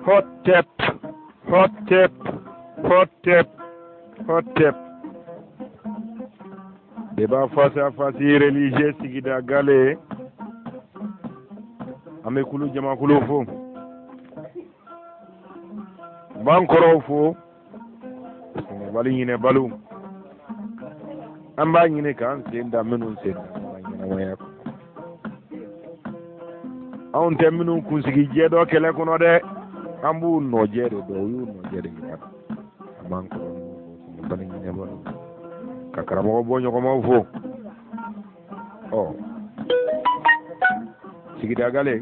Hotep, Hotep, Hotep, Hotep. Débat face à face religieux sigida gale. An bɛ kulu jamakulu fo. N b'an kɔrɔw fo. Sɛgɛnbali ɲinɛbaliw. An b'a ɲini k'an sen da minnu sen na an ka ɲɛnamaya kɔnɔ. Anw tɛ minnu kunsigi jɛ dɔn kɛlɛ kɔnɔ dɛ. An b'u nɔjɛ de dɔn, u y'u nɔjɛ de yira. An b'an kɔrɔw fo, sɛgɛnbali ɲinɛbaliw. Ka karamɔgɔ bɔ ɲɔgɔnmaw fo. Ɔ sigida gale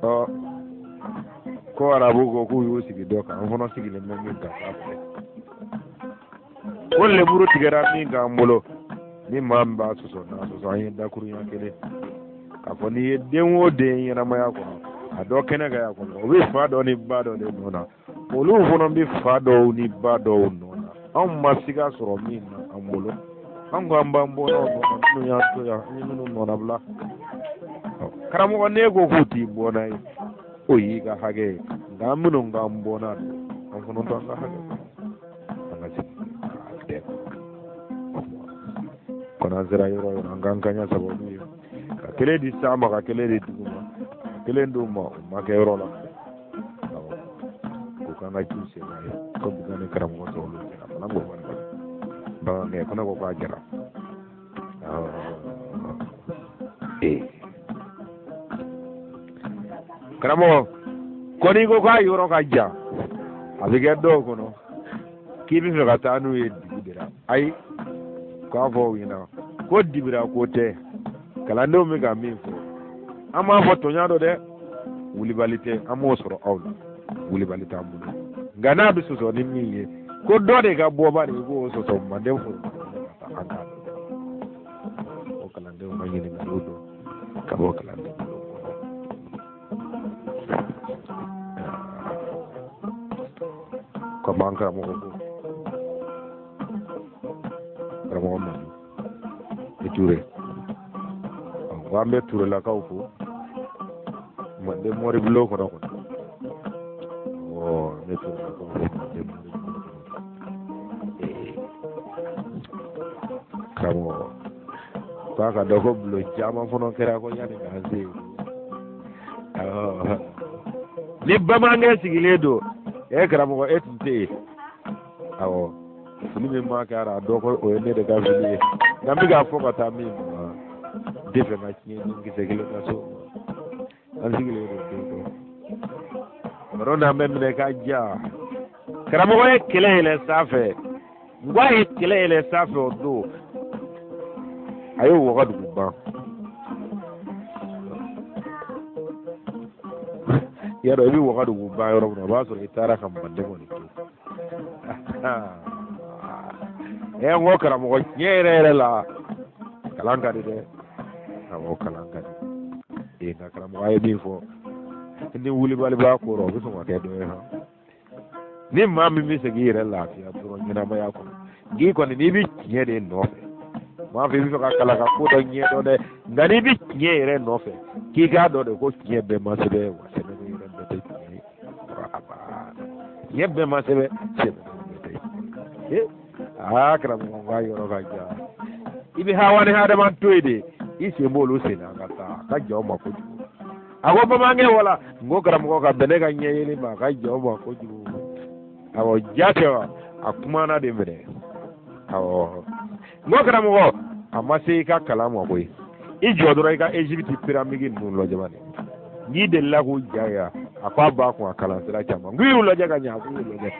ɔ ko arabu ko k'u y'u sigi dɔ kan an fana sigilen bɛ min kan k'a filɛ ko lemuru tigɛra min k'an bolo ni maa min b'a sɔsɔ n'a sɔsɔ an ye dakurunya kelen k'a fɔ n'i ye den o den ɲɛnamaya kɔnɔ a dɔ kɛnɛ kan yan kɔnɔ o bɛ fa dɔ ni ba dɔ de nɔ na olu fana bɛ fa dɔw ni ba dɔw nɔ na anw ma siga sɔrɔ min na an bolo an ko an b'an bɔnnaw nɔ na minnu y'an to yan an ye minnu nɔnabila karamɔgɔ n'e ko k'u t'i bɔnna ye o y'i ka hakɛ ye nka an minnu k'an bɔnna don an fana t'an ka hakɛ an ka sigi k'a dɛ kɔnɔ an sera yɔrɔ o yɔrɔ an k'an kaɲa sababu ye ka kelen di san ma ka kelen di dugu ma ka kelen d'u ma o ma kɛ yɔrɔ la ko k'an ka ci sen ye ko bi ni karamɔgɔ tɔw olu jɛra fana ko bagankɛ ko ne ko k'a jɛra ee karamɔgɔ ko n'i ko k'a yɔrɔ ka jan a bɛ kɛ dɔw kɔnɔ k'i bɛ fɛ ka taa n'u ye dibi de la ayi k'a fɔ u ɲɛna ko dibira ko tɛ kalandenw bɛ ka min fɔ an m'a fɔ tɔɲa don dɛ wulibali tɛ an m'o sɔrɔ aw la wulibali t'an bolo nka n'a bɛ sɔsɔ ni min ye ko dɔ de ka bɔ ba de k'o sɔsɔ manden foro ka taa an k'a dɔn o kalandenw ka ɲininkaliw don ka bɔ kalandenw bolo kɔnɔ ka b'an karamɔgɔ ko karamɔgɔ madu i ture ko an bɛ turelakaw fo manden moribulon kɔnɔ kɔnɔ ɔ an bɛ turelakaw fo manden moribulon kɔnɔ karamɔgɔ k'a ka dɔn ko bulon caman fana kɛra ko yanni k'an se yen ni bamanankɛ sigilen don e karamɔgɔ e tun tɛ yen awɔ fili min maa kɛra a dɔ ko o ye ne de ka fili ye nka n bɛ k'a fɔ ka taa min ma n tɛ fɛ ka tiɲɛ ni kisɛ kelen ka so an sigilen don ten tɔ baro n'an bɛ minɛ ka ja karamɔgɔ ye kɛlɛ yɛlɛ sanfɛ n ko a ye kɛlɛ yɛlɛ sanfɛ o don a ye wagadugu ban y'a dɔn i bɛ wagadugu ban yɔrɔ min na o b'a sɔrɔ i taara ka manden kɔni to ɛ n ko karamɔgɔ tiɲɛ yɛrɛ yɛrɛ la kalan ka di dɛ awɔ kalan ka di ee nka karamɔgɔ a ye min fɔ ni wulibali b'a ko rɔ o bɛ sɔn ka kɛ dɔ ye han ni maa min bɛ se k'i yɛrɛ lafiya dɔrɔn ɲɛnamaya kɔnɔ n'i kɔni n'i bɛ tiɲɛ de nɔfɛ n m'a fɔ i bɛ fɛ ka kalan ka ko dɔ ɲɛdɔn dɛ nka n'i bɛ tiɲɛ yɛrɛ nɔfɛ k'i k'a dɔn de ko tiɲɛ bɛɛ ma sɛbɛn wa sɛbɛnni yɛrɛ bɛɛ tɛ tiɲɛ ye tiɲɛ bɛɛ ma sɛbɛn sɛbɛnni bɛɛ tɛ tiɲɛ ye aa karamɔgɔ k'a yɔrɔ ka jan i bɛ hawa ni hadama to yen de i sen b'olu sen na ka taa a ka jan o ma kojugu a ko bamanankɛ wala n ko karamɔgɔ ka bɛn ne ka ɲɛ yeli ma a ka jan o ma kojugu awɔ ja tɛ wa a kumana de minɛ awɔ n ko karamɔgɔ a ma se i ka kalan ma koyi i jɔ dɔrɔn i ka Egypte piramidi ninnu lajɛ bani n'i delila k'u ja ye a ko a b'a kun a kalan sira caman n k'i y'u lajɛ ka ɲɛ a k'u y'u lajɛ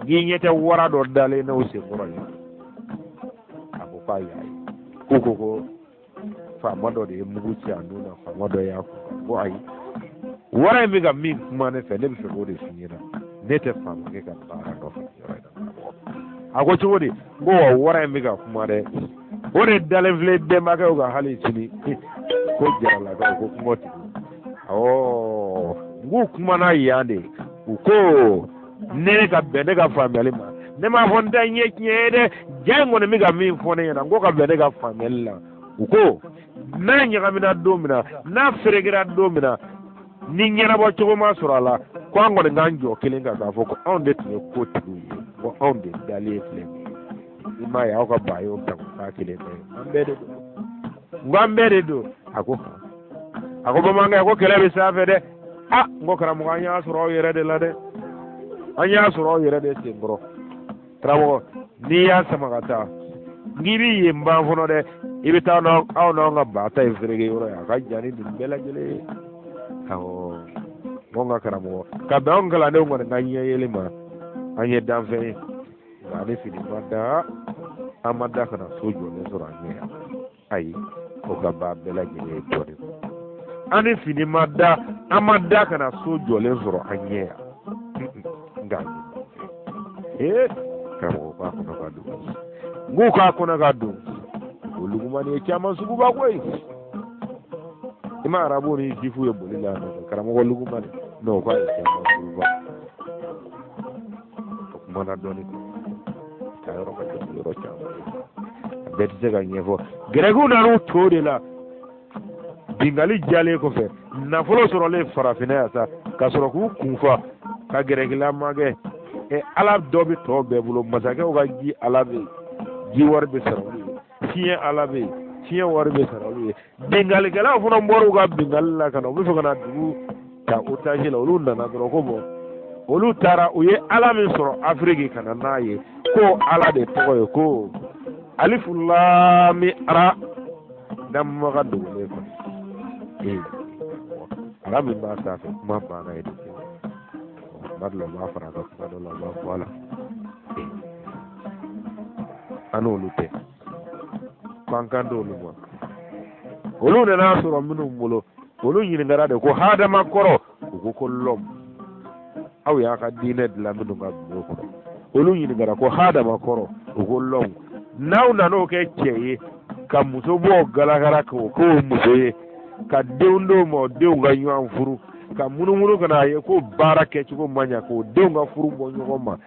n k'i ɲɛ tɛ wara dɔ dalen n'o senkɔrɔ ye a ko k'a y'a ye k'u ko ko faama dɔ de ye mugu ci a nun na faama dɔ y'a kun ko ayi wara in bɛ ka min kuma ne fɛ ne bɛ fɛ k'o de f'i ɲɛna ne tɛ faamakɛ ka baara nɔfɛ yɔrɔ in na a ko cogo di n ko wa wara in bɛ ka kuma dɛ o de dalen filɛ bɛnbakɛw kan hali sini ko jaralakaw ko kungo tigi awɔ n k'u kumana yan de u ko ne ka bɛn ne ka faamuyali ma ne m'a fɔ n ta ɲɛ tiɲɛ ye dɛ ja in kɔni bɛ ka min fɔ ne ɲɛna n ko ka bɛn ne ka faamuyali la u ko n'a ɲagamina don min na n'a ferekera don min na Ni ɲɛnabɔ cogo ma sɔrɔ a la, ko an kɔni k'an jɔ kelen kan k'a fɔ ko anw de tun ye ko tigiw ye, ko anw de dalen filɛ nin ye. I m'a ye aw ka ba y'o ta k'a kelen bɛɛ ye. An bɛɛ de don. N ko an bɛɛ de don. A ko han. A ko bamanankɛ, ko kɛlɛ bɛ sanfɛ dɛ. A n ko karamɔgɔ, an y'a sɔrɔ aw yɛrɛ de la dɛ. An y'a sɔrɔ aw yɛrɛ de senkɔrɔ. Karamɔgɔ, n'i y'a sama ka taa, n k'i bɛ yen ban fɔlɔ dɛ, i bɛ taa aw n'anw ka ba ta in fereke yɔrɔ ye, a ka jan ni nin bɛɛ lajɛlen ye. Awɔ, n ko n ka karamɔgɔ, ka bɛn anw kalandenw kɔni ka ɲɛ yeli ma, an ye danfɛn ye, nka ni fini ma da, an ma da ka na so jɔlen sɔrɔ an ɲɛ yan. Ayi, o ka ba bɛɛ lajɛlen ye dɔɔnin. An ni fini ma da, an ma da ka na so jɔlen sɔrɔ an ɲɛ yan. Nka ee, karamɔgɔ k'a kɔnɔ ka don, n k'u k'a kɔnɔ ka don. O lugumani ye caman suguba koyi. I ma arabuw ni zifu ye boli la nɔfɛ karamɔgɔ lugumani n'o k'a ye caman suguba. O kumana dɔɔnin taa yɔrɔ ka jan yɔrɔ caman ye, a bɛɛ tɛ se ka ɲɛfɔ. Gɛrɛkiw nan'u to de la binkanni diyalen kɔfɛ, nafolo sɔrɔlen farafinna yan sa, ka sɔrɔ k'u kunfa ka gɛrɛkilama kɛ. Ɛ, ala dɔ bɛ tɔw bɛɛ bolo. Masakɛw ka ji ala bɛ yen, ji wari bɛ sara olu ye. Fiɲɛ ala bɛ yen, fiɲɛ wari bɛ sara olu ye. Binkannikɛlaw fana bɔra u ka binkanni la ka na, u bɛ fɛ ka na dugu ta otage la. Olu nana dɔrɔn ko bɔn, olu taara u ye ala min sɔrɔ Afiriki ka na n'a ye, ko ala de tɔgɔ ye ko alifulami ara danbaga dogolen kɔni. Ee, ala min b'a sanfɛ, kuma banna ye de. Kuma dɔ la u b'a fara a kan, kuma dɔ la u b'a fɔ a la. An n'olu tɛ ko an kan t'olu ma. Olu nana sɔrɔ minnu bolo, olu ɲininkara de ko hadama kɔrɔ, u ko ko l'homme. Aw y'a ka diinɛ dilan minnu ka bulon kɔnɔ, olu ɲininkara ko hadama kɔrɔ, u ko l'homme. N'aw nan'o kɛ cɛ ye ka muso bɔ galakara k'o k'o muso ye, ka denw d'o ma, o denw ka ɲɔgɔn furu, ka munumunu ka n'a ye ko baara kɛcogo man ɲa, k'o denw ka furu bɔ ɲɔgɔn ma,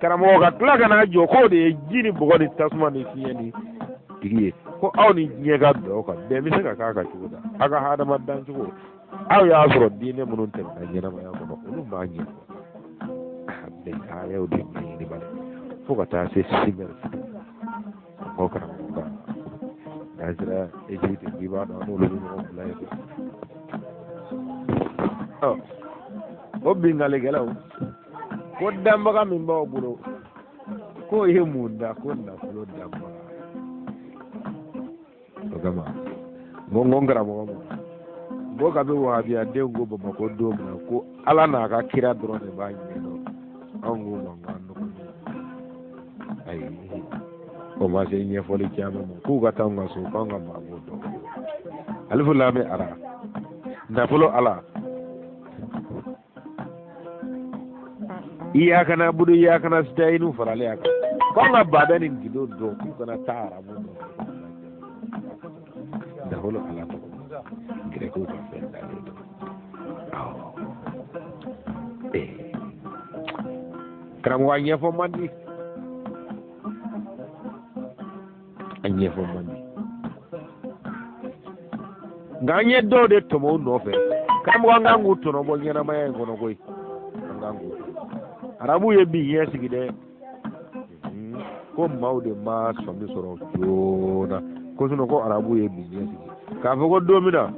karamɔgɔ ka tila ka n'a jɔ k'o de ye ji ni bɔgɔ ni tasuma ni fiɲɛ ni tigi ye, ko aw ni diɲɛ ka bɛn o kan, bɛn bɛ se ka k'a kan cogo di? Aw ka hadama dancogo, aw y'a sɔrɔ diinɛ minnu tɛmɛna ɲɛnamaya kɔnɔ, olu m'a ɲɛfɔ. A y'o de ɲɛɲini bani fo ka taa se simɛri ko karamɔgɔ kan n'an sera Egypte, k'i b'a dɔn an n'olu bɛ ɲɔgɔn bila yen. Ɔ, o binkannikɛlaw ko danbaga min b'aw bolo, k'o ye mun da? Ko nafolo danbaga. O kama n ko n karamɔgɔ ma, n ko kabi wahabiyadenw ko Bamakɔ don min na ko Ala n'a ka kira dɔrɔn de b'a ɲɛ dɔn, anw k'u ma ko an dɔgɔnin. Ayi, o ma se ɲɛfɔli caman ma, k'u ka taa anw ka so, k'anw ka maa b'o dɔn. Alifu lamɛ ara nafolo ala iyaka nabudu iyaka nasta'inu faralen a kan, ko an ka ba bɛ nin gindo dɔn, k'u kana taa arabu nɔfɛ. Nafolo ala tɔgɔ, gɛrɛkiw ka fɛn dalen don. Awɔ, karamɔgɔ, a ɲɛfɔ man di, a ɲɛfɔ man di, nka an ye dɔw de tɔmɔ u nɔfɛ. Karamɔgɔ, an kan k'u tɔnɔ bɔ ɲɛnamaya in kɔnɔ koyi, an kan k'u. Arabuw ye bi ɲɛ sigi dɛ, ko maaw de ma sɔmi sɔrɔ joona ko sinɔn ko arabuw ye bi ɲɛ sigi k'a fɔ ko don min na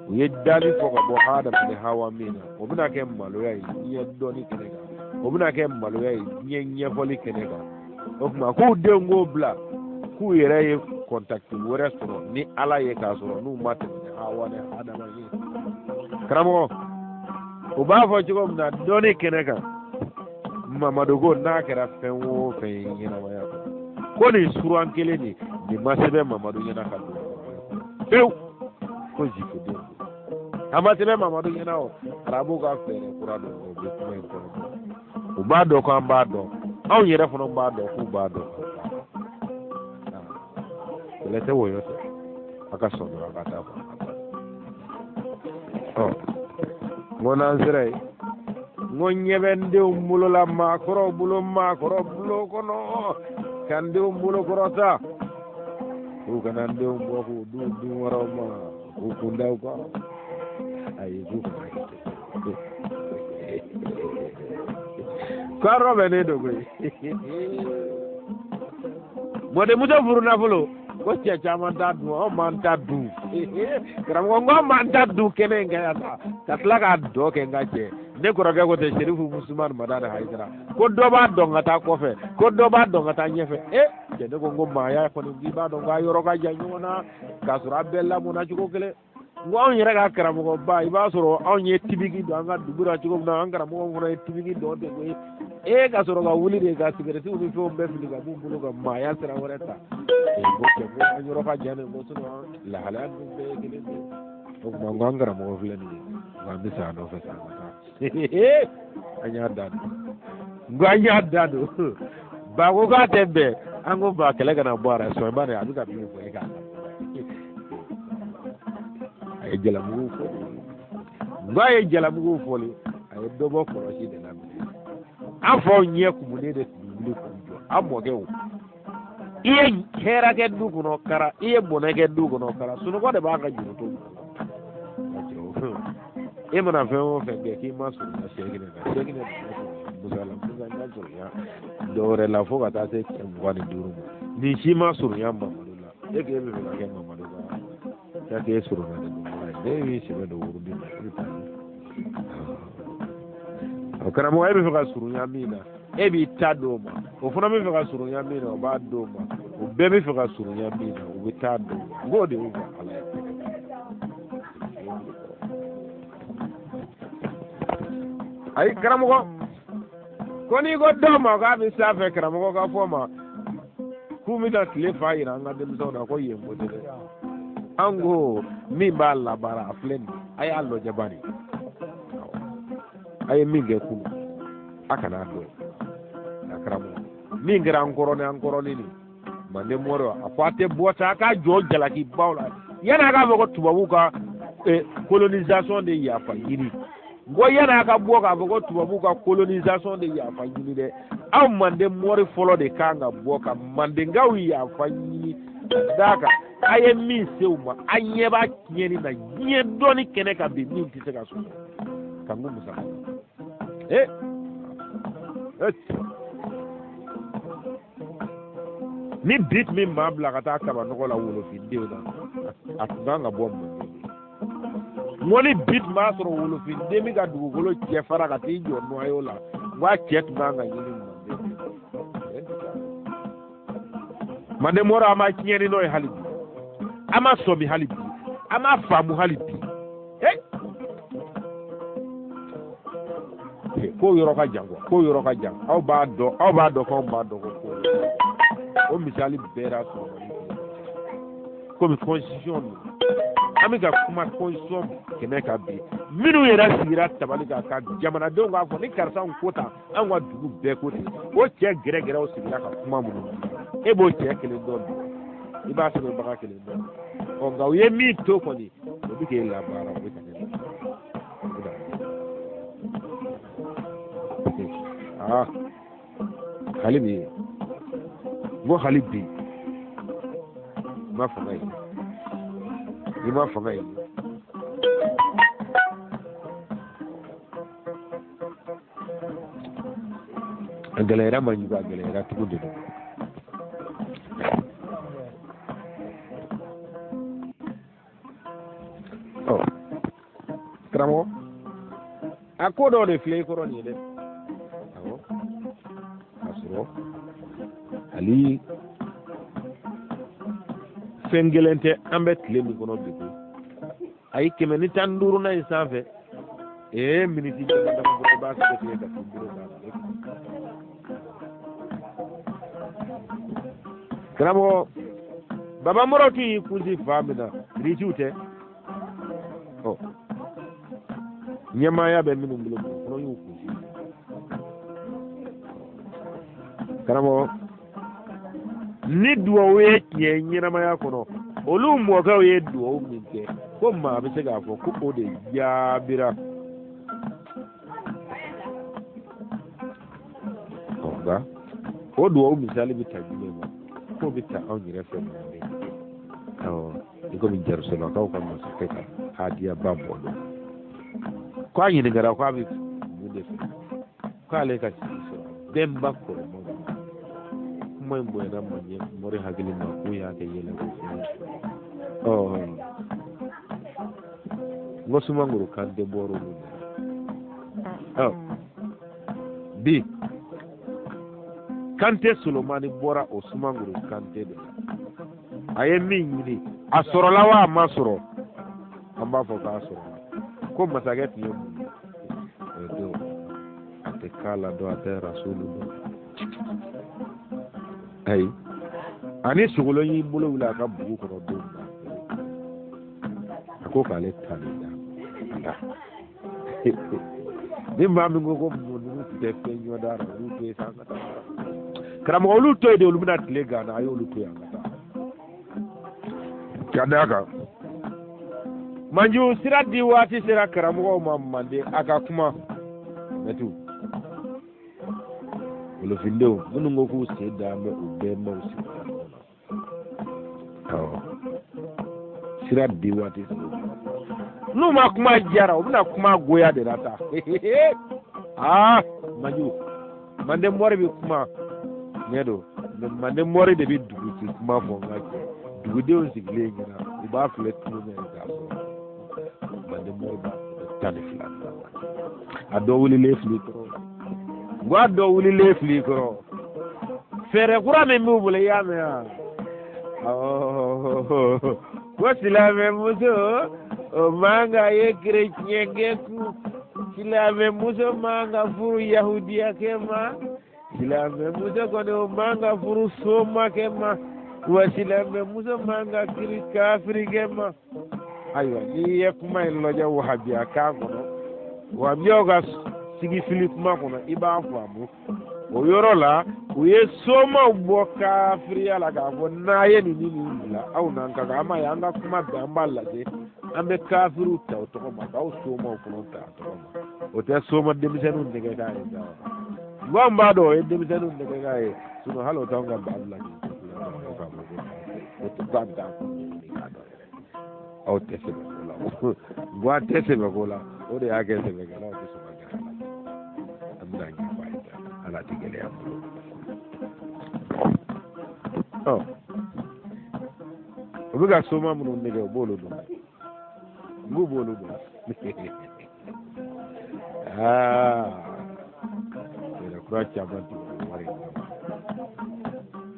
u ye dali fɔ ka bɔ Adama ni Hawa min na, o bɛna kɛ maloya ye diɲɛ dɔnni kɛnɛ kan, o bɛna kɛ maloya ye diɲɛ ɲɛfɔli kɛnɛ kan. O tuma k'u denw k'o bila k'u yɛrɛ ye kɔntakiti wɛrɛ sɔrɔ ni Ala ye k'a sɔrɔ n'u ma tɛmɛ ni Hawa ni Adama ye. Karamɔgɔ, u b'a fɔ cogo min na dɔnni kɛnɛ kan, Mamadu ko n'a kɛra fɛn o fɛn ye ɲɛnamaya kɔnɔ, ko nin suran kelen nin, nin ma sɛbɛn Mamadu ɲɛna ka don pewu, ko zifudenw don. A ma sɛbɛn Mamadu ɲɛna. O arabuw ka fɛɛrɛ kura don, o bɛ kuma in kɔnɔ. U b'a dɔn ko an b'a dɔn, anw yɛrɛ fana b'a dɔn k'u b'a dɔn. Kɛlɛ tɛ wɔyɔ tɛ, a ka sɔn dɔrɔn a ka taa fɔ. Ɔ, n ko n'an sera yen, n ko ɲɛ bɛ n denw bolo la, maakɔrɔw bolo, maakɔrɔ bulon kɔnɔ, ka n denw bolo kɔrɔta, k'u kana n denw bɔ k'u dun dun wɛrɛw ma, k'u kun da u kan. Ayi, k'u kana kɛ. Ko a rɔbɛnnen don koyi. Mɔdenmuso furu nafolo ko cɛ caman t'a dun, anw m'an ta dun. Karamɔgɔ, n ko an m'an ta dun kɛnɛ in kan yan sa, ka tila k'a dɔ kɛ n ka cɛ. Ne kɔrɔkɛ ko ten, Serifu Usumani Madani Hayidara, ko dɔ b'a dɔn ka taa kɔfɛ, ko dɔ b'a dɔn ka taa ɲɛfɛ. E cɛ, ne ko n ko maaya kɔni, k'i b'a dɔn k'a yɔrɔ ka jan ɲɔgɔn na k'a sɔrɔ a bɛɛ lamɔna cogo kelen. N ko anw yɛrɛ ka karamɔgɔba, i b'a sɔrɔ anw ye tibiki don an ka dugu la cogo min na, an karamɔgɔ fana ye tibiki dɔn ten koyi. E ka sɔrɔ ka wuli de ka sigɛrɛtiw ni fɛnw bɛɛ fili ka b'u bolo ka maaya sira wɛrɛ ta. E ko cɛ, ko an yɔrɔ ka jan de, ko sinɔn lahalaya ninnu bɛɛ ye kelen de ye. O tuma n ko an karamɔgɔ filɛ nin ye, nka an bɛ sa a nɔfɛ sa, an ka taa. An y'a da don, n ko an y'a da don. Ba ko k'a tɛ bɛn, an ko ba kɛlɛ kana bɔ a la, sɔnba de a bɛ ka min fɔ e k'a la. A ye jalamugu fɔli, n ko a ye jalamugu fɔli, a ye dɔ bɔ kɔlɔsi de la minɛ. An faw ɲɛ kumunen de tun bɛ wuli k'u jɔ. An mɔkɛw, i ye hɛrɛ kɛ du kɔnɔ kara, i ye bɔnɛ kɛ du kɔnɔ kara, sunɔgɔ de b'a ka juru to. E mana fɛn o fɛn kɛ k'i ma surunya sɛkinɛ na, sɛkinɛ musa la, musa ma surunya dɔwɛrɛ la fo ka taa se cɛ 25 ma, nin si ma surunya Mamadu la. E k'e bɛ fɛ ka kɛ Mamadu ka k'e surunya ni dɔnbaga ye, ne b'i sɛbɛ don wurudi la, e bɛ taa o karamɔgɔ, e bɛ fɛ ka surunya min na, e b'i ta d'o ma, o fana bɛ fɛ ka surunya min na, o b'a d'o ma, o bɛɛ bɛ fɛ ka surunya min na, u bɛ taa d'o ma. N k'o de y'u ka Ala ye. Ayi karamɔgɔ, ko n'i ko dɔw ma k'a bɛ s'a fɛ, karamɔgɔ ka fɔ ma k'u bɛna tile fa yira an ka denmisɛnw na ko yen ko tɛ dɛ. An ko min b'a labaara, a filɛ nin ye, a y'a lajɛ bani, a ye min kɛ kunu, a kana dɔn. A karamɔgɔ, min kɛra an kɔrɔ ni an kɔrɔnin nin manden mɔrɔ, a ko a tɛ bɔ sa, a k'a jɔ jalakibaw la. Yanni a k'a fɔ ko tubabuw ka colonisation de yafa ɲini, n ko yanni a ka bɔ k'a fɔ ko tubabuw ka colonisation de yafa ɲini dɛ, aw manden mɔri fɔlɔ de kan ka bɔ ka mandenkaw yafa ɲini, ka d'a kan a ye min se u ma, a ɲɛ b'a tiɲɛni na diɲɛ dɔnni kɛnɛ kan bi min tɛ se ka sɔsɔ. Kanku Musa, ni bi tun bɛ maa bila ka taa kaba nɔgɔ la wolofindenw na, a tun kan ka bɔ manden. N ko ni bi tun b'a sɔrɔ wolofinden bɛ ka dugukolo cɛ fara ka t'i jɔ noyau la, n ko a cɛ tun kan ka ɲini manden. Manden mɔrɔ, an ma tiɲɛni nɔ ye hali bi, an ma sɔmi hali bi, an ma faamu hali bi. Ko yɔrɔ ka jan kuwa, ko yɔrɔ ka jan. Aw b'a dɔn, aw b'a dɔn k'anw b'a dɔn ko ko o misali bɛɛ y'a sɔrɔ komi constitution don. An bɛ ka kuma constitution kɛnɛ kan bi, minnu yɛrɛ sigira tabali kan ka jamanadenw k'a fɔ ni karisa ko tan, an ka dugu bɛɛ ko ten, o cɛ gɛrɛgɛrɛw sigira ka kuma minnu, e b'o cɛ kelen dɔn bi, i b'a sɛbɛnbaga kelen dɔn. Ɔ nka u ye min to kɔni, o bɛ k'e labaara, o bɛ ka ne aa hali bi, n ko hali bi i ma fanga ye, i ma fanga ye. A gɛlɛyara ma ɲugu, a gɛlɛyara tugun de don. Ɔ karamɔgɔ, a ko dɔw de filɛ i kɔrɔ nin ye dɛ. Awɔ, k'a sɔrɔ hali fɛn gɛlɛn tɛ an bɛ tile min kɔnɔ bi koyi. Ayi, 115nan in sanfɛ, ee miniti dama dama dɔrɔn i b'a sɛgɛsɛgɛ ka t'i bolo k'a la. Karamɔgɔ, baba mɔrɔ tun y'i kunsi fan min na, risiw tɛ. Ɔ ɲɛmaaya bɛ minnu bolo bi, o fana y'u kunsi. Karamɔgɔ, ni duwawu ye tiɲɛ ye ɲɛnamaya kɔnɔ, olu mɔkɛw ye duwawu min kɛ, ko maa bɛ se k'a fɔ ko o de jaabira. Ɔ nka o duwawu misali bɛ ta jumɛn ma? K'o bɛ ta anw yɛrɛ fɛ manden. Awɔ, i komi jarisolakaw ka masakɛ ka hadiyaba bɔ don, ko a ɲininkara ko a bɛ mun de fɛ, k'ale ka sigi sɔrɔ. Bɛnba kɔrɔma kuma in bonyana manje mori hakili ma k'u y'a kɛ yɛlɛ ko fɛn ye. Ɔ n ko Sumanguru Kante bɔra olu de. Ɔ bi Kante Solomani bɔra o Sumanguru Kante de la. A ye min ɲini, a sɔrɔla wa a ma sɔrɔ? An b'a fɔ k'a sɔrɔla. Ko masakɛ tun ye mun ye o don? A tɛ kala dɔn, a tɛ rasulu dɔn. Ayi, ani sogolon y'i bolo wuli a ka bugu kɔnɔ don min na, a ko k'ale ta de da. Ni maa min ko ko ninnu tɛ fɛn ɲɔ da la, olu to yen sa, an ka taa. Karamɔgɔ, olu to yen de, olu bɛna tile gan na. A y'olu to yen, an ka taa. Ka d'a kan manju sira di waati sera karamɔgɔw ma manden a ka kuma mɛtu wolofindenw minnu ko k'u sen da bɛ u bɛnbaw sigi awɔ sira di waati sera n'u ma kuma jara u bɛna kuma goya de la taa. Aa manju manden mɔri bɛ kuma ɲɛ don mɛ manden mɔri de bɛ dugu ci kuma fɔ. N ka cɛ dugudenw sigilen ɲɛna, u b'a filɛ tulo mɛn k'a sɔrɔ manden mɔri b'a 12. A dɔ wulilen fili kɔrɔ, n ko a dɔ wulilen fili kɔrɔ. Fɛɛrɛ kura min b'u bolo, i y'a mɛn wa? Awɔ, ko silamɛmuso o man ka ye kereciyɛnkɛ kun, silamɛmuso man ka furu yahudiyakɛ ma, silamɛmuso kɔni o man ka furu somakɛ ma, wa silamɛmuso man ka kiri kafirikɛ ma. Ayiwa, n'i ye kuma in lajɛ wahabiya kan kɔnɔ, wahabiyaw ka sigifili kuma kɔnɔ, i b'a faamu o yɔrɔ la u ye somaw bɔ kafiriya la k'a fɔ n'a ye nin ni nin bila aw n'an ka kan. An b'a ye an ka kuma bɛɛ an b'a lajɛ, an bɛ kafiriw ta o tɔgɔ ma k'aw somaw fana ta a tɔgɔ ma. O tɛ soma denmisɛnninw nɛgɛ k'a ye sa wa? Mɔgɔ min b'a dɔn o ye denmisɛnninw nɛgɛ k'a ye, sinɔn hali o t'anw ka ba bila k'i k'a fɔ ko k'a bɛ taa k'a dɔn yɛrɛ. Aw tɛ sɛbɛ ko la, n ko a tɛ sɛbɛ ko la, o de y'a kɛ sɛbɛkɛlaw tɛ sɔn ka gɛrɛ a la. An bɛna ɲɛfɔ a ye, ala tɛ gɛlɛya n bolo. Ɔ u bɛ ka soma minnu nɛgɛ, u b'olu dɔn dɛ, n k'u b'olu dɔn. Aa yɛrɛ kura caman tigɛ wari kama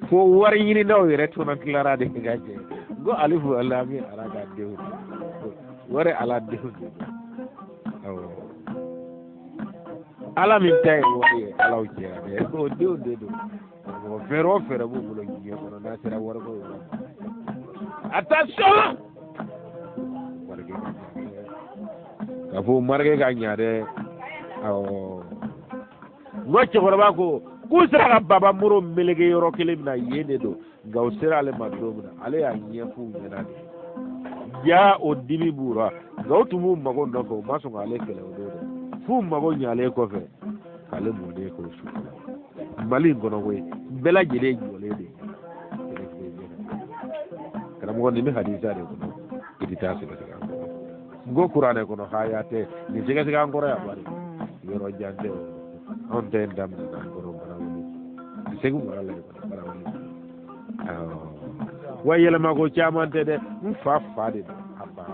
fo wari ɲininaw yɛrɛ tɔnɔ tilara de ka jɛ. N ko alifu alami ala ka denw wari, ala denw de don. Awɔ, ala min ta ye wari ye, alaw jɛra dɛ, o denw de don. Mɔgɔ fɛɛrɛ o fɛɛrɛ b'u bolo diɲɛ kɔnɔ n'a sera wariko yɔrɔ ma, attention, marike ka ɲa dɛ, k'a fɔ marike ka ɲa dɛ. Awɔ, n ko cɛkɔrɔba ko k'u sera ka baba moro meleke yɔrɔ kelen min na, yen de don. Nka u sera ale ma don min na, ale y'a ɲɛf'u ɲɛna de. Ja o dimi b'u ra, nka u tun b'u mago nɔfɛ, u ma sɔn k'ale kɛlɛ o don dɛ, f'u mago ɲalen kɔfɛ k'ale mɔden k'o su Mali in kɔnɔ koyi, bɛɛ lajɛlen jɔlen de. Karamɔgɔ, nin bɛ hadisa de kɔnɔ, i tɛ taa sɛgɛsɛgɛ an kɔrɔ. N ko kuranɛ kɔnɔ haya tɛ nin sɛgɛsɛgɛ an kɔrɔ yan bari, yɔrɔ jan tɛ o. Anw tɛ nin daminɛ n'an kɔrɔ barawuli Segu mara la yen kɔni, barawuli. Wa yɛlɛmako caman tɛ dɛ. N fa fa de don a ba,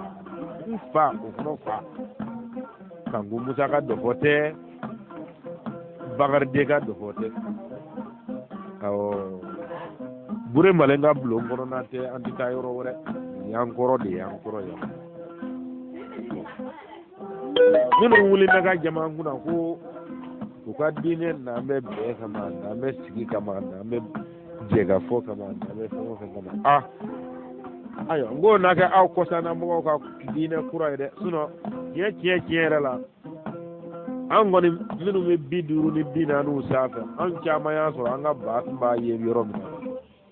n fa o fana fa Kanku Musa ka dɔfɔ tɛ, Bakari ka dɔfɔ tɛ, awɔ, Bure Malen ka bulon kɔnɔna tɛ. An tɛ taa yɔrɔ wɛrɛ, nin y'an kɔrɔ de ye, an kɔrɔ yan. Minnu wulila ka jama kunna ko u ka diinɛ n'an bɛ bɛn kama, n'an bɛ sigi kama, n'an bɛ jɛkafɔ kama, n'an bɛ fɛn o fɛn kama, ah ayiwa, n k'o na kɛ aw kɔsanna mɔgɔw ka diinɛ kura ye dɛ. Sinɔn tiɲɛ tiɲɛ tiɲɛ yɛrɛ la, an kɔni minnu bɛ 50 ni 40 sanfɛ, an caman y'a sɔrɔ an ka ba tun b'a ye yɔrɔ min na.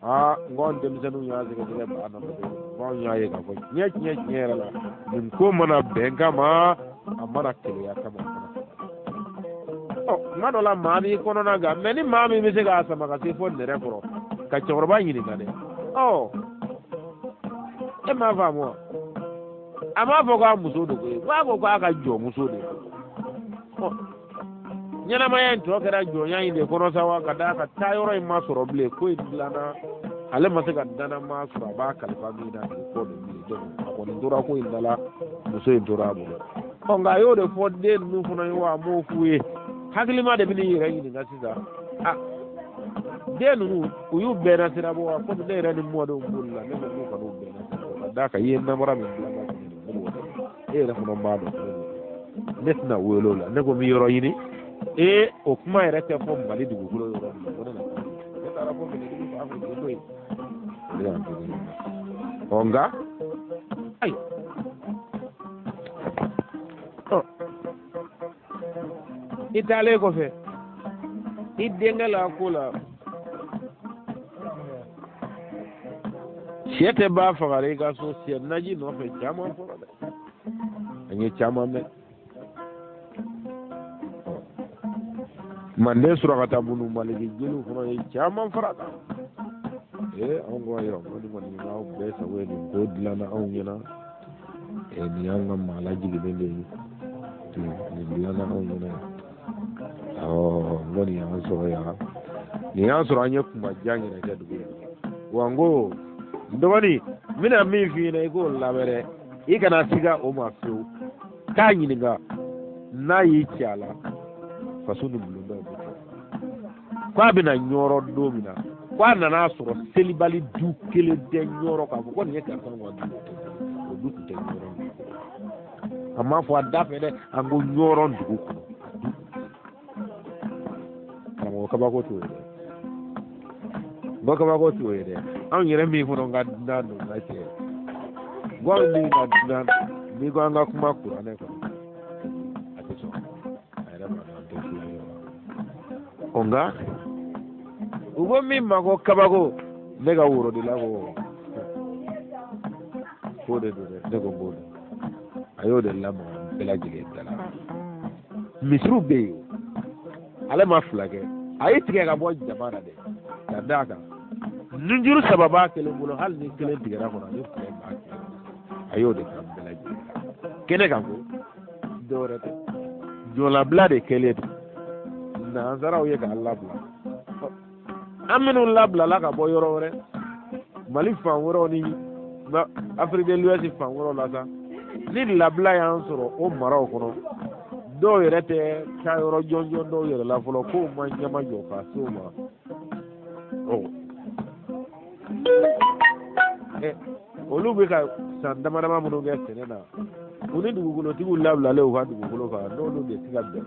Aa n ko anw denmisɛnninw y'a sɛgɛsɛgɛ ba nɔfɛ, ko anw y'a ye k'a fɔ tiɲɛ tiɲɛ tiɲɛ yɛrɛ la, nin ko mana bɛn kama, a mana keleya kama, a mana ɔ tuma dɔ la maa b'i kɔnɔna gan mɛ, ni maa min bɛ se k'a sama ka se fo nɛrɛ kɔrɔ ka cɛkɔrɔba ɲininka dɛ. Ɔ e m'a faamu wa? A m'a fɔ k'a muso don koyi, k'a ko k'a ka jɔnmuso de don. Ɔ Ɲɛnamaya in tɔ kɛra jɔnya in de kɔnɔ sa wa, ka d'a kan taa yɔrɔ in ma sɔrɔ bilen, ko in dilanna, ale ma se ka dannamaa sɔrɔ a b'a kalifa min na k'i kɔ don bilen. Donc a kɔni tora ko in da la, muso in tora a bolo. Ɔ nka a y'o de fɔ den ninnu fana ye wa, a m'o f'u ye. Hakilima de bɛn'i yɛrɛ ɲininka sisan, a den ninnu u y'u bɛɛ na sira bɔ wa? Komi ne yɛrɛ ni mɔdenw bolila, ne ko k'u kan'u bɛɛ na sira bɔ, ka d'a kan i ye namara min bila ka tɛmɛ nin bolo, e yɛrɛ fana b'a dɔn ne tɛna wele o la. Ne ko n bɛ yɔrɔ ɲini. Ee, o kuma yɛrɛ tɛ fɔ Mali dugukolo yɔrɔ min na, ko ne na ne taara fɔ Bɛlɛdugu fan fɛ k'i to yen, o de y'an to yen. Ɔ nka ayiwa, ɔ i taalen kɔfɛ i denkɛ la ko la, sɛ tɛ ba fagara i ka so, sɛ naji nɔfɛ caman fɔra dɛ, an ye caman mɛn. Manden Surakata bunu Maliki jeliw fana ye caman fara kan. Ee, anw ko ayiwa, ko nin kɔni y'aw bɛɛ sago ye, nin ko dilanna anw ɲɛna. Ee, nin y'anw ka maa lajiginnen de ye, nin dilanna anw ɲɛna. Awɔ, n ko nin y'an sɔrɔ yan, nin y'an sɔrɔ, an ye kuma jan yɛrɛ kɛ dugu in. Wa n ko n dɔgɔnin, n bɛna min f'i ɲɛna, i k'o lamɛn dɛ, i kana siga o ma fiyewu. K'a ɲininka n'a y'i ci a la, faso ni bulondaw bɛ jɔ. K'a bɛna Ɲɔrɔ don min na, k'a nana sɔrɔ selibali du kelen tɛ Ɲɔrɔ, k'a fɔ ko nin ye karisa ka du, o du tun tɛ Ɲɔrɔ. A m'a fɔ a da fɛ dɛ, an ko Ɲɔrɔ dugu kɔnɔ. Karamɔgɔ, kabako t'o ye dɛ, n ko kabako t'o ye dɛ. Anw yɛrɛ min fana ka dunan don, ka cɛ n ko anw min ka dunan don, n'i ko an ka kuma kuranɛ kɔnɔ, a tɛ sɔn, a yɛrɛ b'a dɔn an tɛ fila ye wa. Ɔ nka u ko min ma ko kabako, ne ka worodila ko k'o de don dɛ, ne ko n b'o dɔn. A y'o de lamaga bɛɛ lajɛlen da la. Misiriw bɛ yen, ale ma fila kɛ, a y'i tigɛ ka bɔ jama na dɛ, ka d'a kan nunjuru saba b'a kelen bolo, hali ni kelen tigɛra kɔnɔ, ani fila b'a kelen. A y'o de kan bɛɛ lajɛlen kɛnɛ kan, ko dɔwɛrɛ tɛ, jɔnlabila de kɛlen don nansaraw ye k'a labila. An minnu labilala ka bɔ yɔrɔ wɛrɛ, Mali fan wɛrɛw ni Afrique de l'Ouest fan wɛrɛw la sa, ni labila y'an sɔrɔ o maraw kɔnɔ, dɔw yɛrɛ tɛ taa yɔrɔ jɔnjɔn dɔw yɛrɛ la fɔlɔ, k'o ma ɲɛma jɔ ka se o ma. Olu bɛ ka san dama dama minnu kɛ sɛnɛ na, u ni dugukolotigiw labilalen u ka dugukolo kan, n'olu de tɛ ka bɛn.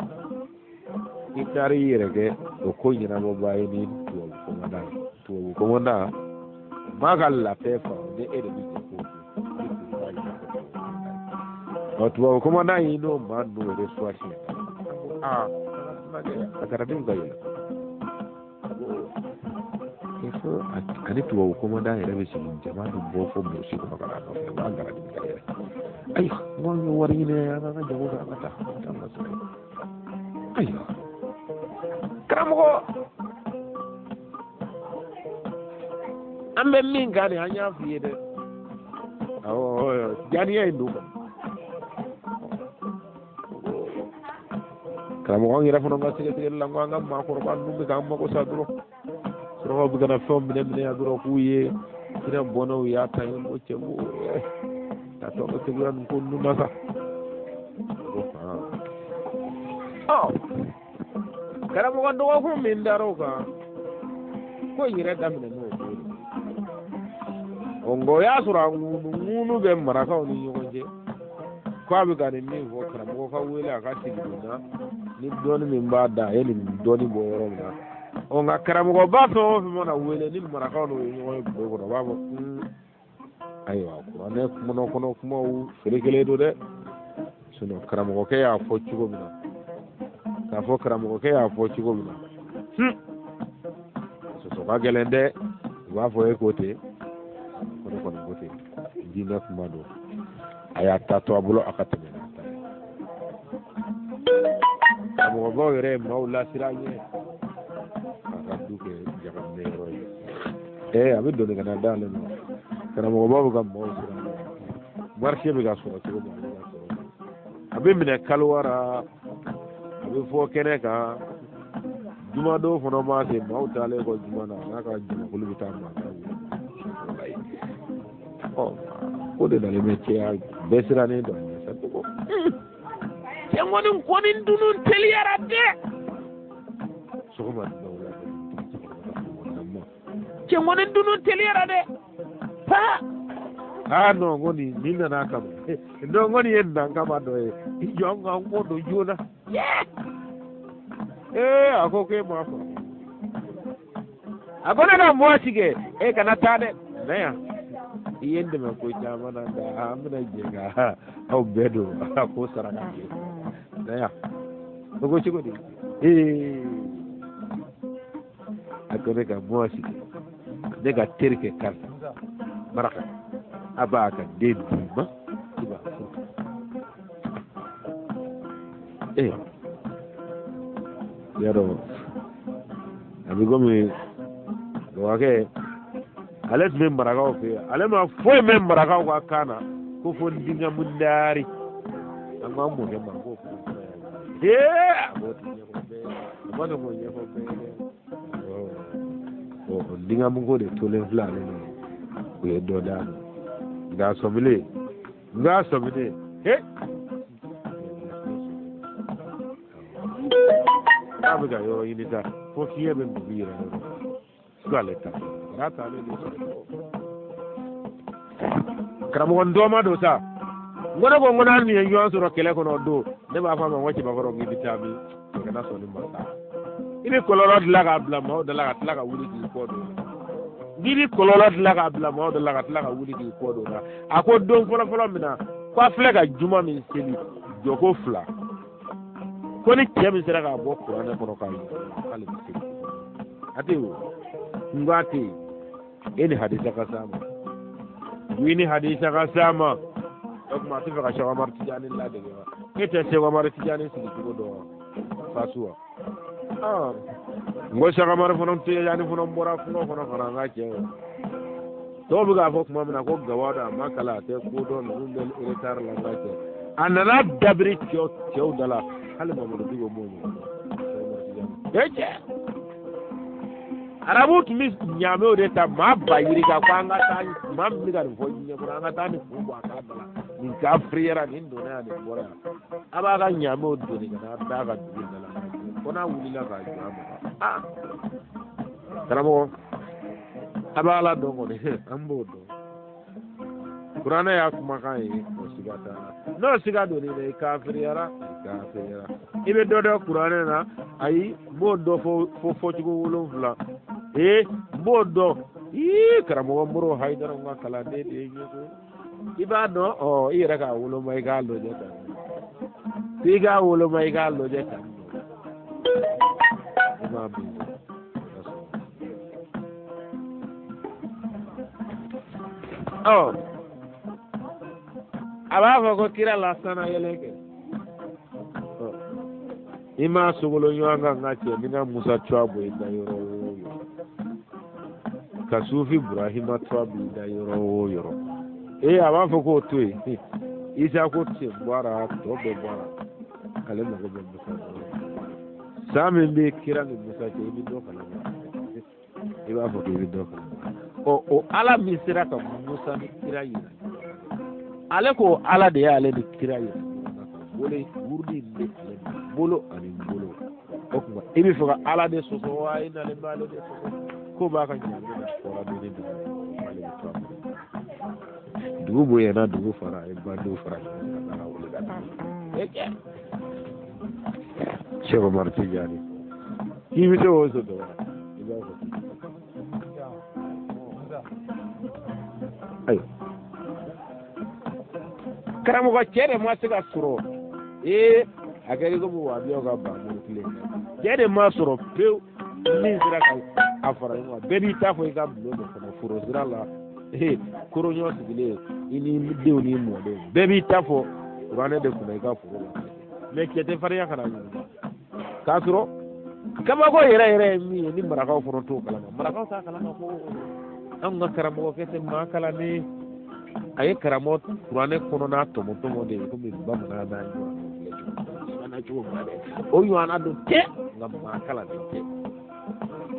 I taara i yɛrɛ kɛ o ko ɲɛnabɔbaa ye ni tubabu kɔmɔdan ye. Tubabu kɔmɔdan maa ka lafɛ faamu ni e de bɛ jɛ k'o kɛ. Tubabu kɔmɔdan y'i n'o maa ninnu yɛrɛ suwasi. Aa, a garadiw ka yɛlɛ fo ani tubabu kɔmɔdan yɛrɛ bɛ sigi, jama bɛ bɔ fo burusi kɔnɔ ka na a nɔfɛ, u b'a garadi ka yɛlɛ. Ayiwa, n ko an ye wari ɲini, an k'an ka jago kɛ, an ka taa an ka sɔrɔ yen. Ayiwa karamɔgɔ, an bɛ min kan nin, an y'a f'i ye dɛ. Awɔ, janiya in don kɔni. Karamɔgɔ, an yɛrɛ fana ka sɛgɛsɛgɛli la, ko an ka maakɔrɔba ninnu bɛ k'an mago sa dɔrɔn, surakaw bɛ ka na fɛnw minɛ minɛ yan dɔrɔn, k'u ye hinɛ bɔnɛw y'a ta ye. Ko cɛ, ko ka to ka seguya nin ko ninnu na sa. Ɔ karamɔgɔ, dɔgɔkun min dar'o kan, ko in yɛrɛ daminɛ n'o ko de. Ɔ nka o y'a sɔrɔ a ŋunu ŋunu bɛ marakaw ni ɲɔgɔn cɛ, ko a bɛ ka nin min fɔ, karamɔgɔ ka wele a ka sigi nin na ni dɔnni min b'a da, a ye nin dɔnni bɔ yɔrɔ min na. Ɔ nka karamɔgɔba fɛn o fɛn mana wele ni marakaw n'o ye ɲɔgɔn ye bulon kɔnɔ, u b'a fɔ ayiwa, kuranɛ kɔnɔ kɔnɔ kumaw ferekelen don dɛ. Sinon karamɔgɔkɛ y'a fɔ cogo min na, k'a fɔ karamɔgɔkɛ y'a fɔ cogo min na, sɔsɔ ka gɛlɛn dɛ. U b'a fɔ e ko ten, ko ne kɔni ko ten, diinɛ kuma don, a y'a ta to a bolo, a ka tɛmɛ n'a ta ye. Karamɔgɔbaw yɛrɛ ye maaw lasiran ɲɛ k'a ka du kɛ jagaminɛ yɔrɔ ye. Ee, a bɛ doni ka na d'ale ma. Karamɔgɔbaw bɛ ka maaw siran ɲɛ. Marché bɛ ka sɔrɔ cogo min, a bɛ ka sɔrɔ, a bɛ minɛ kaliwa ra, a bɛ fɔ kɛnɛ kan jumadon fana maa se maaw taalen kɔ juma na n'a ka jamakulu bɛ taa mankan wuli ɔ ko de nalen bɛ cɛya bɛɛ sirannen don a ɲɛ sa ko cɛ kɔni kɔni dunun teliyara dɛ sɔgɔma wula fɛ cɛ kɔni dunun teliyara dɛ paa aa non ko nin nin nana kama non ko nin ye nan kama dɔ ye i jɔ an k'an kɔ don joona ee a ko k'e m'a fɔ a ko ne ka mɔgɔ sigi e kana taa dɛ na yan i ye n dɛmɛ ko caman na nka an bɛna jɛ ka aw bɛɛ don a ko saraka kɛ na yan o ko cogo di ee a ko ne ka mɔgɔ sigi ne ka terikɛ karisa maraka a b'a ka den d'i ma i b'a furu ee y'a dɔn a bɛ komi dɔgɔkɛ ale tun bɛ marakaw fɛ yen ale ma foyi mɛn marakaw ka kan na ko fo ndingamundari an k'an mɔkɛ ma k'o fana ee a b'o ti ɲɛfɔ bɛɛ ye a ma sɔn k'o ɲɛfɔ bɛɛ ye dɛ ɔ ndingamuko de tolen filɛ ale la o ye dɔ d'a ma nka a sɔmilen nka a sɔmilen he n'a bɛ ka yɔrɔ ɲini sa fo fiɲɛ bɛ dugu yɛrɛ yɔrɔ k'ale ta k'a t'ale de sɔrɔ karamɔgɔ ntɔma don sa n ko ne ko n ko n'an ye ɲɔgɔn sɔrɔ kɛlɛ kɔnɔ o don ne b'a fɔ a ma n ko cɛbakɔrɔ k'i bɛ taa min o kana sɔn nin ma sa i bɛ kɔlɔlɔ dilan k'a bila maaw da la ka tila ka wuli k'i kɔ don n'i bɛ kɔlɔlɔ dilan k'a bila maaw da la ka tila ka wuli k'i kɔ don a ko don fɔlɔfɔlɔ min na ko a filɛ ka juma min seli jɔko fila ko ni cɛ min sera k'a bɔ kuranɛ kɔnɔ k'a yira k'ale bɛ seli a tɛ yen o n ko a tɛ yen e ni hadisa ka s'a ma i ni hadisa ka s'a ma o tuma a tɛ fɛ ka Sɛki Amadu Tijani ladege wa e tɛ Sɛki Amadu Tijani sigi cogo dɔn wa fasu wa n ko Sɛki Amadu fana Tijani fana bɔra kungo kɔnɔ ka na an ka cɛ o dɔw bɛ k'a fɔ tuma min na ko gawa don a ma kalan a tɛ ko dɔn ninnu bɛ retard la n ka cɛ a nana dabiri cɛw cɛw da la hali Mamadu Diko m'o ɲɔgɔn dɔn e cɛ arabu tun bɛ ɲaamew de ta maa ba yirika ko an ka taa maa min bɛ ka nin fɔ diɲɛ kɔnɔ an ka taa nin kun bɔ a k'a da la nin kafiriyara nin donna yan nin bɔra yan a b'a ka ɲaamew doni ka n'a da a ka dugu da la ko n'a wulila k'a jɔ a ma aa karamɔgɔ a b'a ala dɔn kɔni an b'o dɔn kuranɛ y'a kumakan ye o siga t'a la n'o siga donn'i la i kafiriyara i kafiriyara i bɛ dɔ dɔn kuranɛ na ayi n b'o dɔn fo fo fɔcogo wolonfila ee n b'o dɔn ii karamɔgɔ Moro Hayidara n ka kalanden de ye n ye koyi i b'a dɔn ɔ i yɛrɛ k'a woloma i k'a lajɛ tan i k'a woloma i k'a lajɛ tan i m'a min ɔ a b'a fɔ ko kira la sannayɛlɛn kɛ i m'a sogolo ɲɔgɔn kan n ka cɛ ni ka musa tɔgɔ bɔ i da yɔrɔ o yɔrɔ ka sufi burahima tɔgɔ b'i da yɔrɔ o yɔrɔ ee a b'a fɔ k'o to yen isa ko sen bɔra tɔ bɛɛ bɔra ale mago bɛ musa san min bɛ kira ni musa cɛ i bɛ dɔ kalama i b'a fɔ k'i bɛ dɔ kalama ɔ o ala min sera ka musa ni kira yira ale ko ala de y'ale ni kira yira bolo wurudi in bɛ ale bolo ani bolo o tuma i bɛ fɛ ka ala de sɔsɔ wa i nalen b'ale de sɔsɔ ko b'a ka ɲaami na fɔra don ni dugu ale bɛ to a bolo dugu bonyana dugu fara a ye bandiw fara ɲɔgɔn kan ka wuli ka taa e cɛ Cheikh Omar Tijani k'i bɛ se k'o sɔsɔ wa i b'a fɔ ayiwa karamɔgɔ cɛ de ma se ka sɔrɔ ee a kɛra i komi wahabiyaw ka bamuru tile cɛ de ma sɔrɔ pewu min sera ka a fara ɲɔgɔn kan bɛɛ b'i ta fɔ i ka bulon de kɔnɔ foro sira la ee koroɲɔ sigilen i ni denw ni mɔdenw bɛɛ b'i ta fɔ kuranɛ de kunna i ka foro la mɛ cɛ tɛ farinya ka na ɲininka k'a sɔrɔ kabako yɛrɛ yɛrɛ ye min ye ni marakaw fana t'o kalama marakaw t'a kalama ko anw ka karamɔgɔkɛ tɛ maa kalannen a ye karamɔgɔ kuranɛ kɔnɔna tɔmɔ tɔmɔ de ye komi bamanan n'a ɲɔgɔnnaw filɛ cogo min na. na cogo min na dɛ, o ɲɔgɔnna dun tɛ, nka maa kalannen tɛ.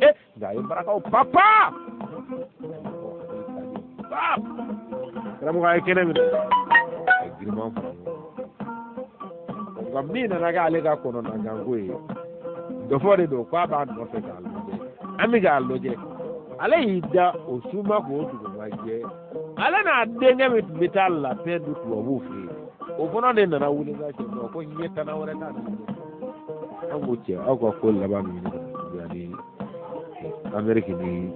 E nka a ye barakaw papa karamɔgɔ a ye kɛnɛ minɛ, a ye giriman fara ɲɔgɔn kan. Nka min nana kɛ ale ka kɔnɔnaganko ye, dɔfɔ de don k'a b'a nɔfɛ k'a lajɛ, an bɛ k'a lajɛ. Ale y'i da o su ma ko o dugu ma jɛ, ale n'a denkɛ min tun bɛ taa lapin dun tubabuw fɛ yen, o fana de nana wuli ka cɛ ko ɲɛ tana wɛrɛ t'ale bolo. An ko cɛ, aw ka ko laban bɛ ɲini ka na juguya ni Ameriki ni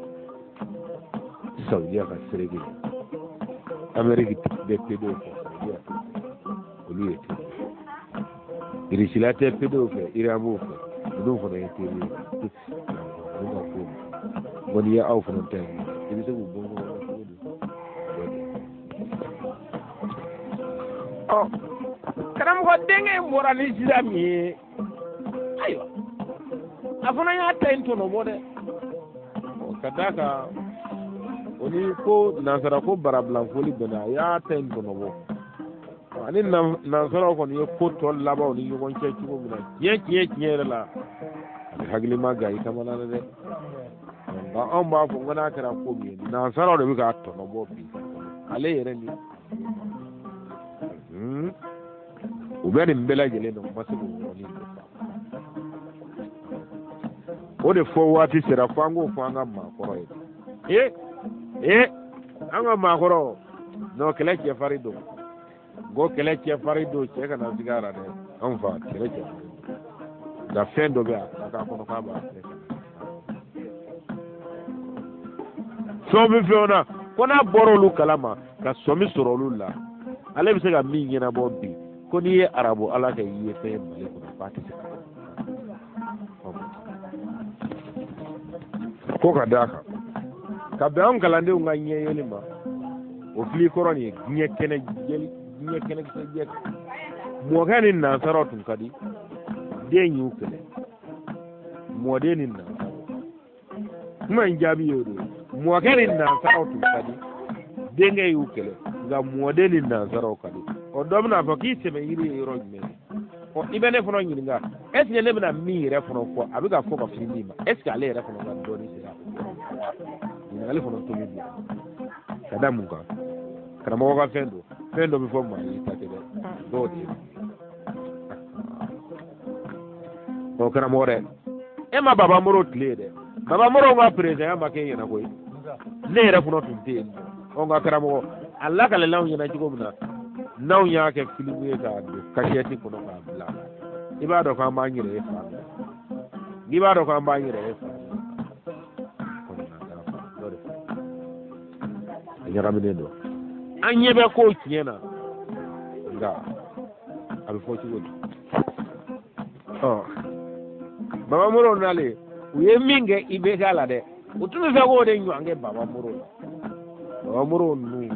Saudiya ka sereke. Ameriki bɛ pedow fɛ, Saudiya t'o fɛ, olu ye teri ye. Irisila tɛ pedow fɛ, Iran b'o fɛ, ninnu fana ye teri ye. Ninnu ka ko ko n'i ye aw fana ta ye, i bɛ se k'u bɔ ɲɔgɔn na cogo di? Ɔ karamɔgɔ denkɛ in bɔra ni sira min ye, ayiwa a fana y'a ta in tɔnɔbɔ dɛ, ka d'a kan o ni ko nansara ko barabilanfoli bɛnna, a y'a ta in tɔnɔbɔ. Ani nansaraw kɔni ye ko tɔ labanw ni ɲɔgɔn cɛ cogo min na, tiɲɛ tiɲɛ tiɲɛ yɛrɛ la, a bɛ hakilima gan i kamana na dɛ. Nka anw b'a fɔ ko n'a kɛra ko min ye, nansaraw de bɛ k'a tɔnɔbɔ bi, ale yɛrɛ ni u bɛ nin bɛɛ lajɛlen na, u ma se k'o yɔrɔnin dɔ faamu. O de fɔ waati sera fo an k'o fɔ an ka maakɔrɔ ye. Ee ee, an ka maakɔrɔ non, kɛlɛ cɛfarin don, ko kɛlɛ cɛfarin don, cɛ kana siga a la dɛ, an fa kɛlɛ cɛfarin don. Nka fɛn dɔ bɛ a k'a kɔnɔ k'a b'a fɛ fɛn bɛ fɛnw na, ko n'a bɔra olu kalama ka sɔmi sɔrɔ olu la, ale bɛ se ka min ɲɛnabɔ bi, ko n'i ye arabu ala kɛ i ye fɛn ye Mali kɔnɔ, k'a tɛ se ka ko ka d'a kan ka bɛn anw kalandenw ka ɲɛ yeli ma. O fili kɔrɔ nin ye diɲɛ kɛnɛ jɛli, diɲɛ kɛnɛ kisɛ jɛ. Mɔkɛ ni nansaraw tun ka di, den y'u kɛlɛ, mɔden ni nansaraw. Kuma in jaabi y'o de ye. Mɔkɛ ni nansaraw tun ka di, denkɛ y'u kɛlɛ, nka mɔden ni nansaraw ka di. Ɔ dɔ bɛna fɔ k'i sɛmɛ yiri ye yɔrɔ jumɛn ye? Ɔ i bɛ ne fana ɲininka, est ce que ne bɛna min yɛrɛ fana fɔ, a bɛ ka fɔ ka fili min ma, est ce que ale yɛrɛ fana ka dɔnni sera o yɔrɔ ma? Ɲininkali fana tobi bi ka da mun kan? Karamɔgɔ ka fɛn don, fɛn dɔ bɛ fɔ maa y'i ta tɛ dɛ, dɔw de ye. Ɔ karamɔgɔ dɛ, e ma Baba Moro tile ye dɛ. Baba Moro ka perezidanya ma kɛ ɲɛna koyi, ne yɛrɛ fana tun tɛ yen. Ɔ nka karamɔgɔ, a lakalila anw ɲɛna cogo min na, n'anw y'a kɛ filimu ye k'a don kasɛti kɔnɔ k'a bila, i b'a dɔn k'an b'an yɛrɛ ye fan min na, n'i b'a dɔn k'an b'an yɛrɛ ye fan min na, a ɲagaminen don, an ɲɛ bɛ kow tiɲɛ na, nka a bɛ fɔ cogo di? Ɔ Baba Moro nalen, u ye min kɛ IBK la dɛ, u tun bɛ fɛ k'o de ɲɔgɔn kɛ Baba Moro la. Baba Moro ninnu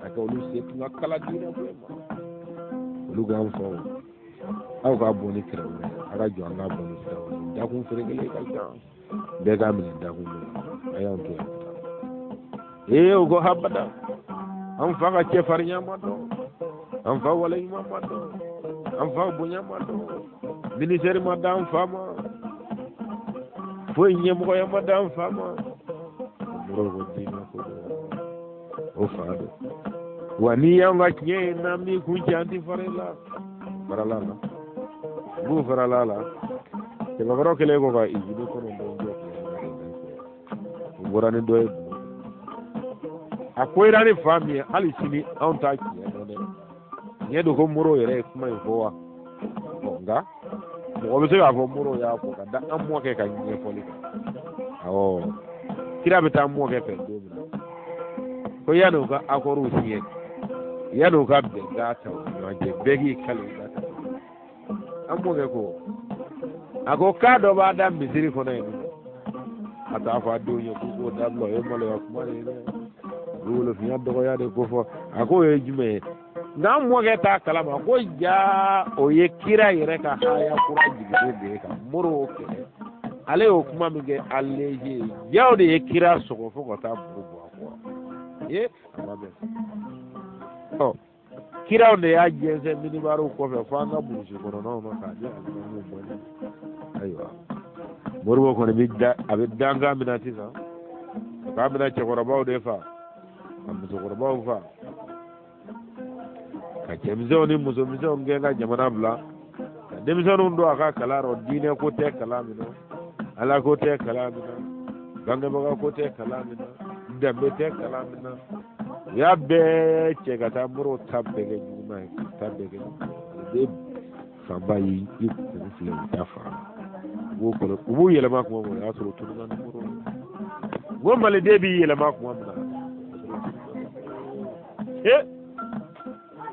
a kɛ olu se tun ka kala diinɛ ko ma, olu k'an faw, aw k'a bɔ ni sira wɛrɛ, a ka jɔ an k'a bɔ ni sira wɛrɛ, dakun ferekelen ka ca, bɛɛ k'a minɛ dakun dɔ la, a y'an to yan. Ee u ko habada, an fa ka cɛfarinya ma dɔn, an fa waleɲuman ma dɔn, an fa bonya ma dɔn, minisɛri ma d'an fa ma, foyi ɲɛmɔgɔya ma d'an fa ma. Mɔgɔw ko diinɛ ko don, o fa don. Wa n'i y'anw ka tiɲɛ ye, n'an m'i kun cɛ, an ti fara i la. Farala la, b'u farala la. Cɛbakɔrɔ kɛlen kɔ ka izini 9 jɔ, u bɔra ni dɔ ye bulon. A koyira ni fa min ye, hali sini anw t'a tiɲɛ dɔn dɛ. Tiɲɛ don ko Moro yɛrɛ ye kuma in fɔ wa? Ɔ nka mɔgɔ bɛ se k'a fɔ Moro y'a fɔ ka da an mɔkɛ ka ɲɛfɔli kan. Awɔ, kira bɛ taa mɔkɛ fɛ don min na, ko yanni u ka akɔriw siɲɛ, yanni u ka bɛnkan ta u ni ɲɔgɔn cɛ, bɛɛ k'i kali u ka ta. An mɔkɛ ko, a ko k'a dɔ b'a da misiri kɔnɔ yen nɔ, a t'a fɔ a denw ye k'u k'o dabila, o ye maloya kuma de ye dɛ, u bɛ wolofinya dɔgɔya de ko fɔ. A k'o ye jumɛn ye? Nka an mɔkɛ t'a kalama ko jaa o ye kira yɛrɛ ka haya kura jiginnen de ye ka Moro kɛlɛ. Ale y'o kuma min kɛ allégé ye, jaw de ye kira sɔgɔ fo ka taa muru bɔ a kɔ. Ee a ma bɛn. Ɔ Kiraw de y'a jɛnsɛn minibariw kɔfɛ fo an ka burusi kɔnɔnaw na k'a di alimamiw ma. Ayiwa, Moribo kɔni bɛ da, a bɛ dankan min na sisan, k'a bɛna cɛkɔrɔbaw de fa ka musokɔrɔbaw fa, ka cɛmisɛnw ni musomisɛnw gɛn ka jamana bila, ka denmisɛnninw don a ka kalan rɔ. Diinɛ ko tɛ kalan min na, ala ko tɛ kalan min na, bangebaga ko tɛ kalan min na, danbe tɛ kalan min na, u y'a bɛɛ cɛ ka taa Moribo ta bɛɛ kɛ juguman ye, ta bɛɛ kɛ juguman ye. Fanba y'i kun filɛ u ta fan u b'o kɔnɔ, u b'u yɛlɛma kuma min na, o y'a sɔrɔ u tununna ni Moribo ye. N ko maliden b'i yɛlɛma kuma min na, ee,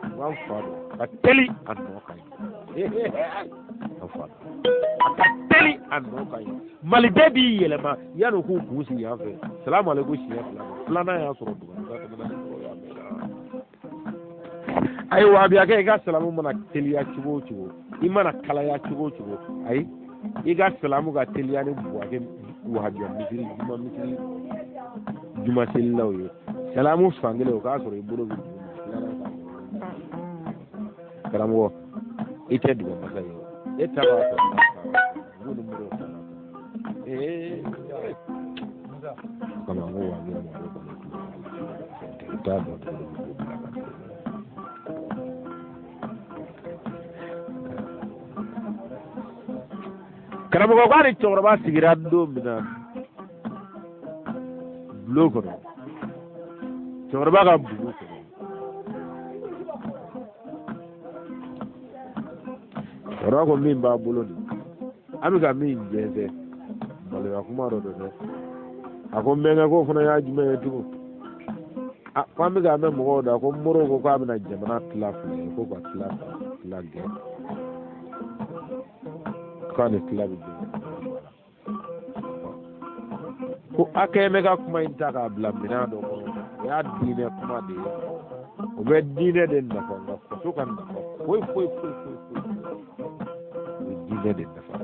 n k'an fa don ka teli a nɔ ka ɲi, an fa don a ka teli a nɔ ka ɲi. Maliden b'i yɛlɛma yanni u k'u kun sigi yan fɛ, salamu aleykum siɲɛ fila, filanan y'a sɔrɔ dugu tɛmɛna ni mɔgɔ y'a mɛn. Ayiwa, a bɛ kɛ i ka salamu mana teliya cogo o cogo, i mana kalaya cogo o cogo, ayi, i ka salamu ka teliya ni Buwake wahabiya misiri juma misiri juma selilaw ye, salamu fan kelen o k'a sɔrɔ i bolo bɛ dugu ma, filanan k'a sɔrɔ karamɔgɔ i tɛ dugu masa ye, e ta b'a sɔrɔ n ko ni moriw fana ee kama n ko wahabiya mɔgɔw kɔni tulo b'a la, i t'a dɔn cogo min k'o bila ka taa. Karamɔgɔ k'a ni cɛkɔrɔba sigira don min na bulon kɔnɔ, cɛkɔrɔba ka bugu kɔnɔ, cɛkɔrɔba ko min b'a bolo nin, an bɛ ka min jɛnsɛn, maloya kuma dɔ don dɛ. A ko n bɛnkɛ, k'o fana y'a jumɛn ye tugun? A ko an bɛ k'a mɛn mɔgɔw da ko Moribo ko k'a bɛna jamana tila fila ye, ko ka tila tila gɛn, k'a ni tila bɛ jɛ, ko a kɛlen bɛ ka kuma in ta k'a bila minɛn dɔ kɔnɔ, o y'a diinɛ kuma de ye, o bɛ diinɛ de nafa, nka faso ka nafa foyi foyi foyi foyi foyi, o bɛ diinɛ de nafa.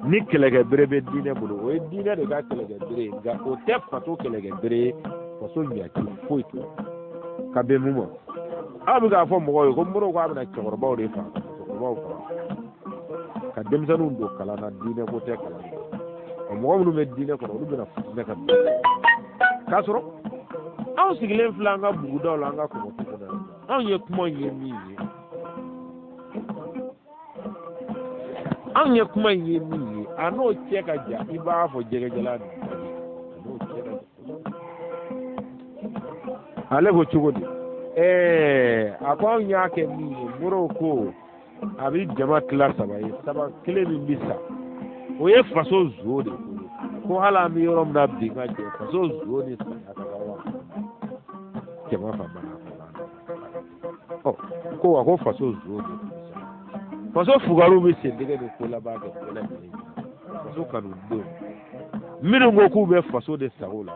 Ni kɛlɛkɛ bere bɛ diinɛ bolo, o ye diinɛ de ka kɛlɛkɛ bere ye, nka o tɛ faso kɛlɛkɛ bere ye. Faso ɲaci foyi t'o ka bɛn mun ma? Aw bɛ k'a fɔ mɔgɔw ye ko Moribo k'a bɛna cɛkɔrɔbaw de faga, musokɔrɔbaw faga, ka denmisɛnninw don kalan na, diinɛ ko tɛ kalan na. Ɔ, mɔgɔ minnu bɛ diinɛ kɔnɔ, olu bɛna futinɛ ka don, k'a sɔrɔ anw sigilen filɛ an ka bugudaw la, an ka kɔmɔtu kɔnɔ yan, anw ye kuma in ye min ye, anw ye kuma in ye min ye, a n'o cɛ ka jan, i b'a fɔ jɛgɛjalan ni baji, a n'o cɛ ka jan. Ale ko cogo di? Ɛɛ, a ko anw y'a kɛ min ye, Moribo ko a bɛ jama tila saba ye, saba kelen min bɛ sa, o ye faso zo de ko ye, ko hali an bɛ yɔrɔ min na bi, ka jɛ faso zo ni saya ka kan wa jama fanba n'a fanba. Ɔ, ko wa ko faso zo de tun bɛ sa, faso fugariw bɛ sentigɛ ni ko laban kɛ bɛɛ lajɛlen ɲɛna. Faso kanudenw minnu ko k'u bɛ faso de sago la,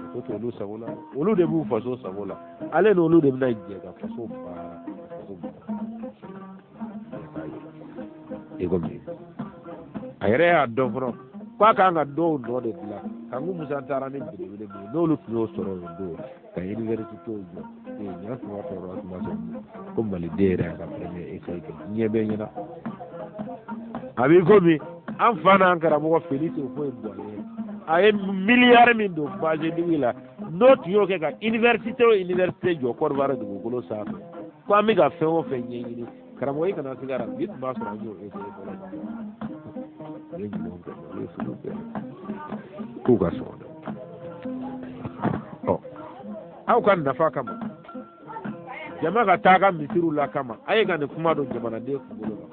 faso t'olu sago la, olu de b'u faso sago la. Ale n'olu de bɛna jɛ ka faso baara, faso baara. I komi a yɛrɛ y'a dɔn fɔlɔ k'a kan ka dɔw nɔ de dilan. Kanku Musa taara ni belebele min ye, n'olu tun y'o sɔrɔ o don ka université jɔ, ee, ɲa tun b'a sɔrɔ a tun b'a sɔrɔ ko maliden yɛrɛ y'a ka premier essai kɛ diɲɛ bɛɛ ɲɛna. A b'i komi an fa n'an karamɔgɔ Félix Houphouët-Boigny, a ye miliyari min don Bazedigi la, n'o tun y'o kɛ ka université o université jɔ Côte d'Ivoire dugukolo sanfɛ, ko an bɛ ka fɛn o fɛn ɲɛɲini, karamɔgɔ i kana siga la, bi tun b'a sɔrɔ an y'o essayé fɔlɔ. U ye ɲumanw kɛ, u ye sugu bɛɛ k'u ka sɔn dɛ. Ɔ, aw ka nafa kama, jama ka taa ka misiriw la kama, a ye ka nin kuma don jamanaden kunkolo la,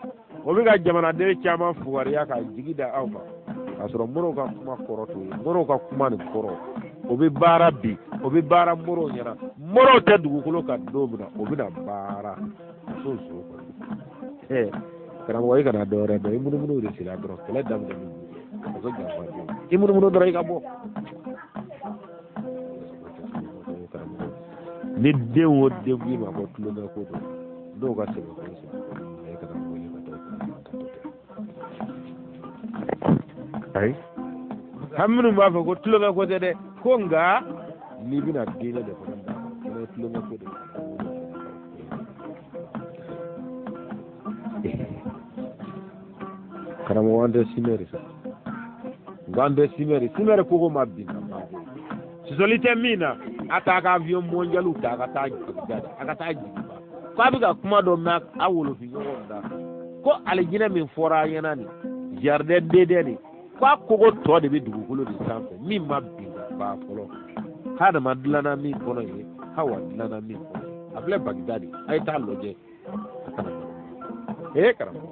o bɛ ka jamanaden caman fugariya k'a jigi da aw kan, k'a sɔrɔ Moribo ka kuma kɔrɔ t'o ye. Moribo ka kuma nin kɔrɔ, o bɛ baara bi, o bɛ baara Moribo ɲɛna. Moribo tɛ dugukolo kan don min na, o bɛna baara faso zo kɔnɔ. Ɛɛ, karamɔgɔ, i kana dɔ wɛrɛ dɔn, i munumunu de sira dɔrɔn, kɛlɛ daminɛ ni faso janfaden, i munumunu dɔrɔn i ka bɔ. Ni den o den k'i ma ko tulonkɛ ko don, n'o ka sɛbɛn ko sɛbɛn ko e kana wele ka taa ayi, hali minnu b'a fɔ ko tulonkɛ ko tɛ dɛ, ko nka n'i bɛna diinɛ de fana d'a ma, fana ye tulonkɛ ko de ye. Karamɔgɔ, an tɛ simɛri sa, nka an tɛ simɛri. Simɛri kogo ma bin ka ban koyi. Sɔsɔli tɛ min na, a t'a ka avion mondial ta, a ka taa jigin, a ka taa jigin ba ko a bɛ ka kuma dɔ mɛn a wolofin ɲɔgɔn da ko alijinɛ min fɔra a ɲɛna nin jardin d'Eden nin, ko a kogo tɔ de bɛ dugukolo de sanfɛ min ma bin ka ban fɔlɔ. Hadama dilanna min kɔnɔ ye, Hawa dilanna min kɔnɔ ye, a filɛ Bagdadi, a ye taa lajɛ a kana. Ee karamɔgɔ,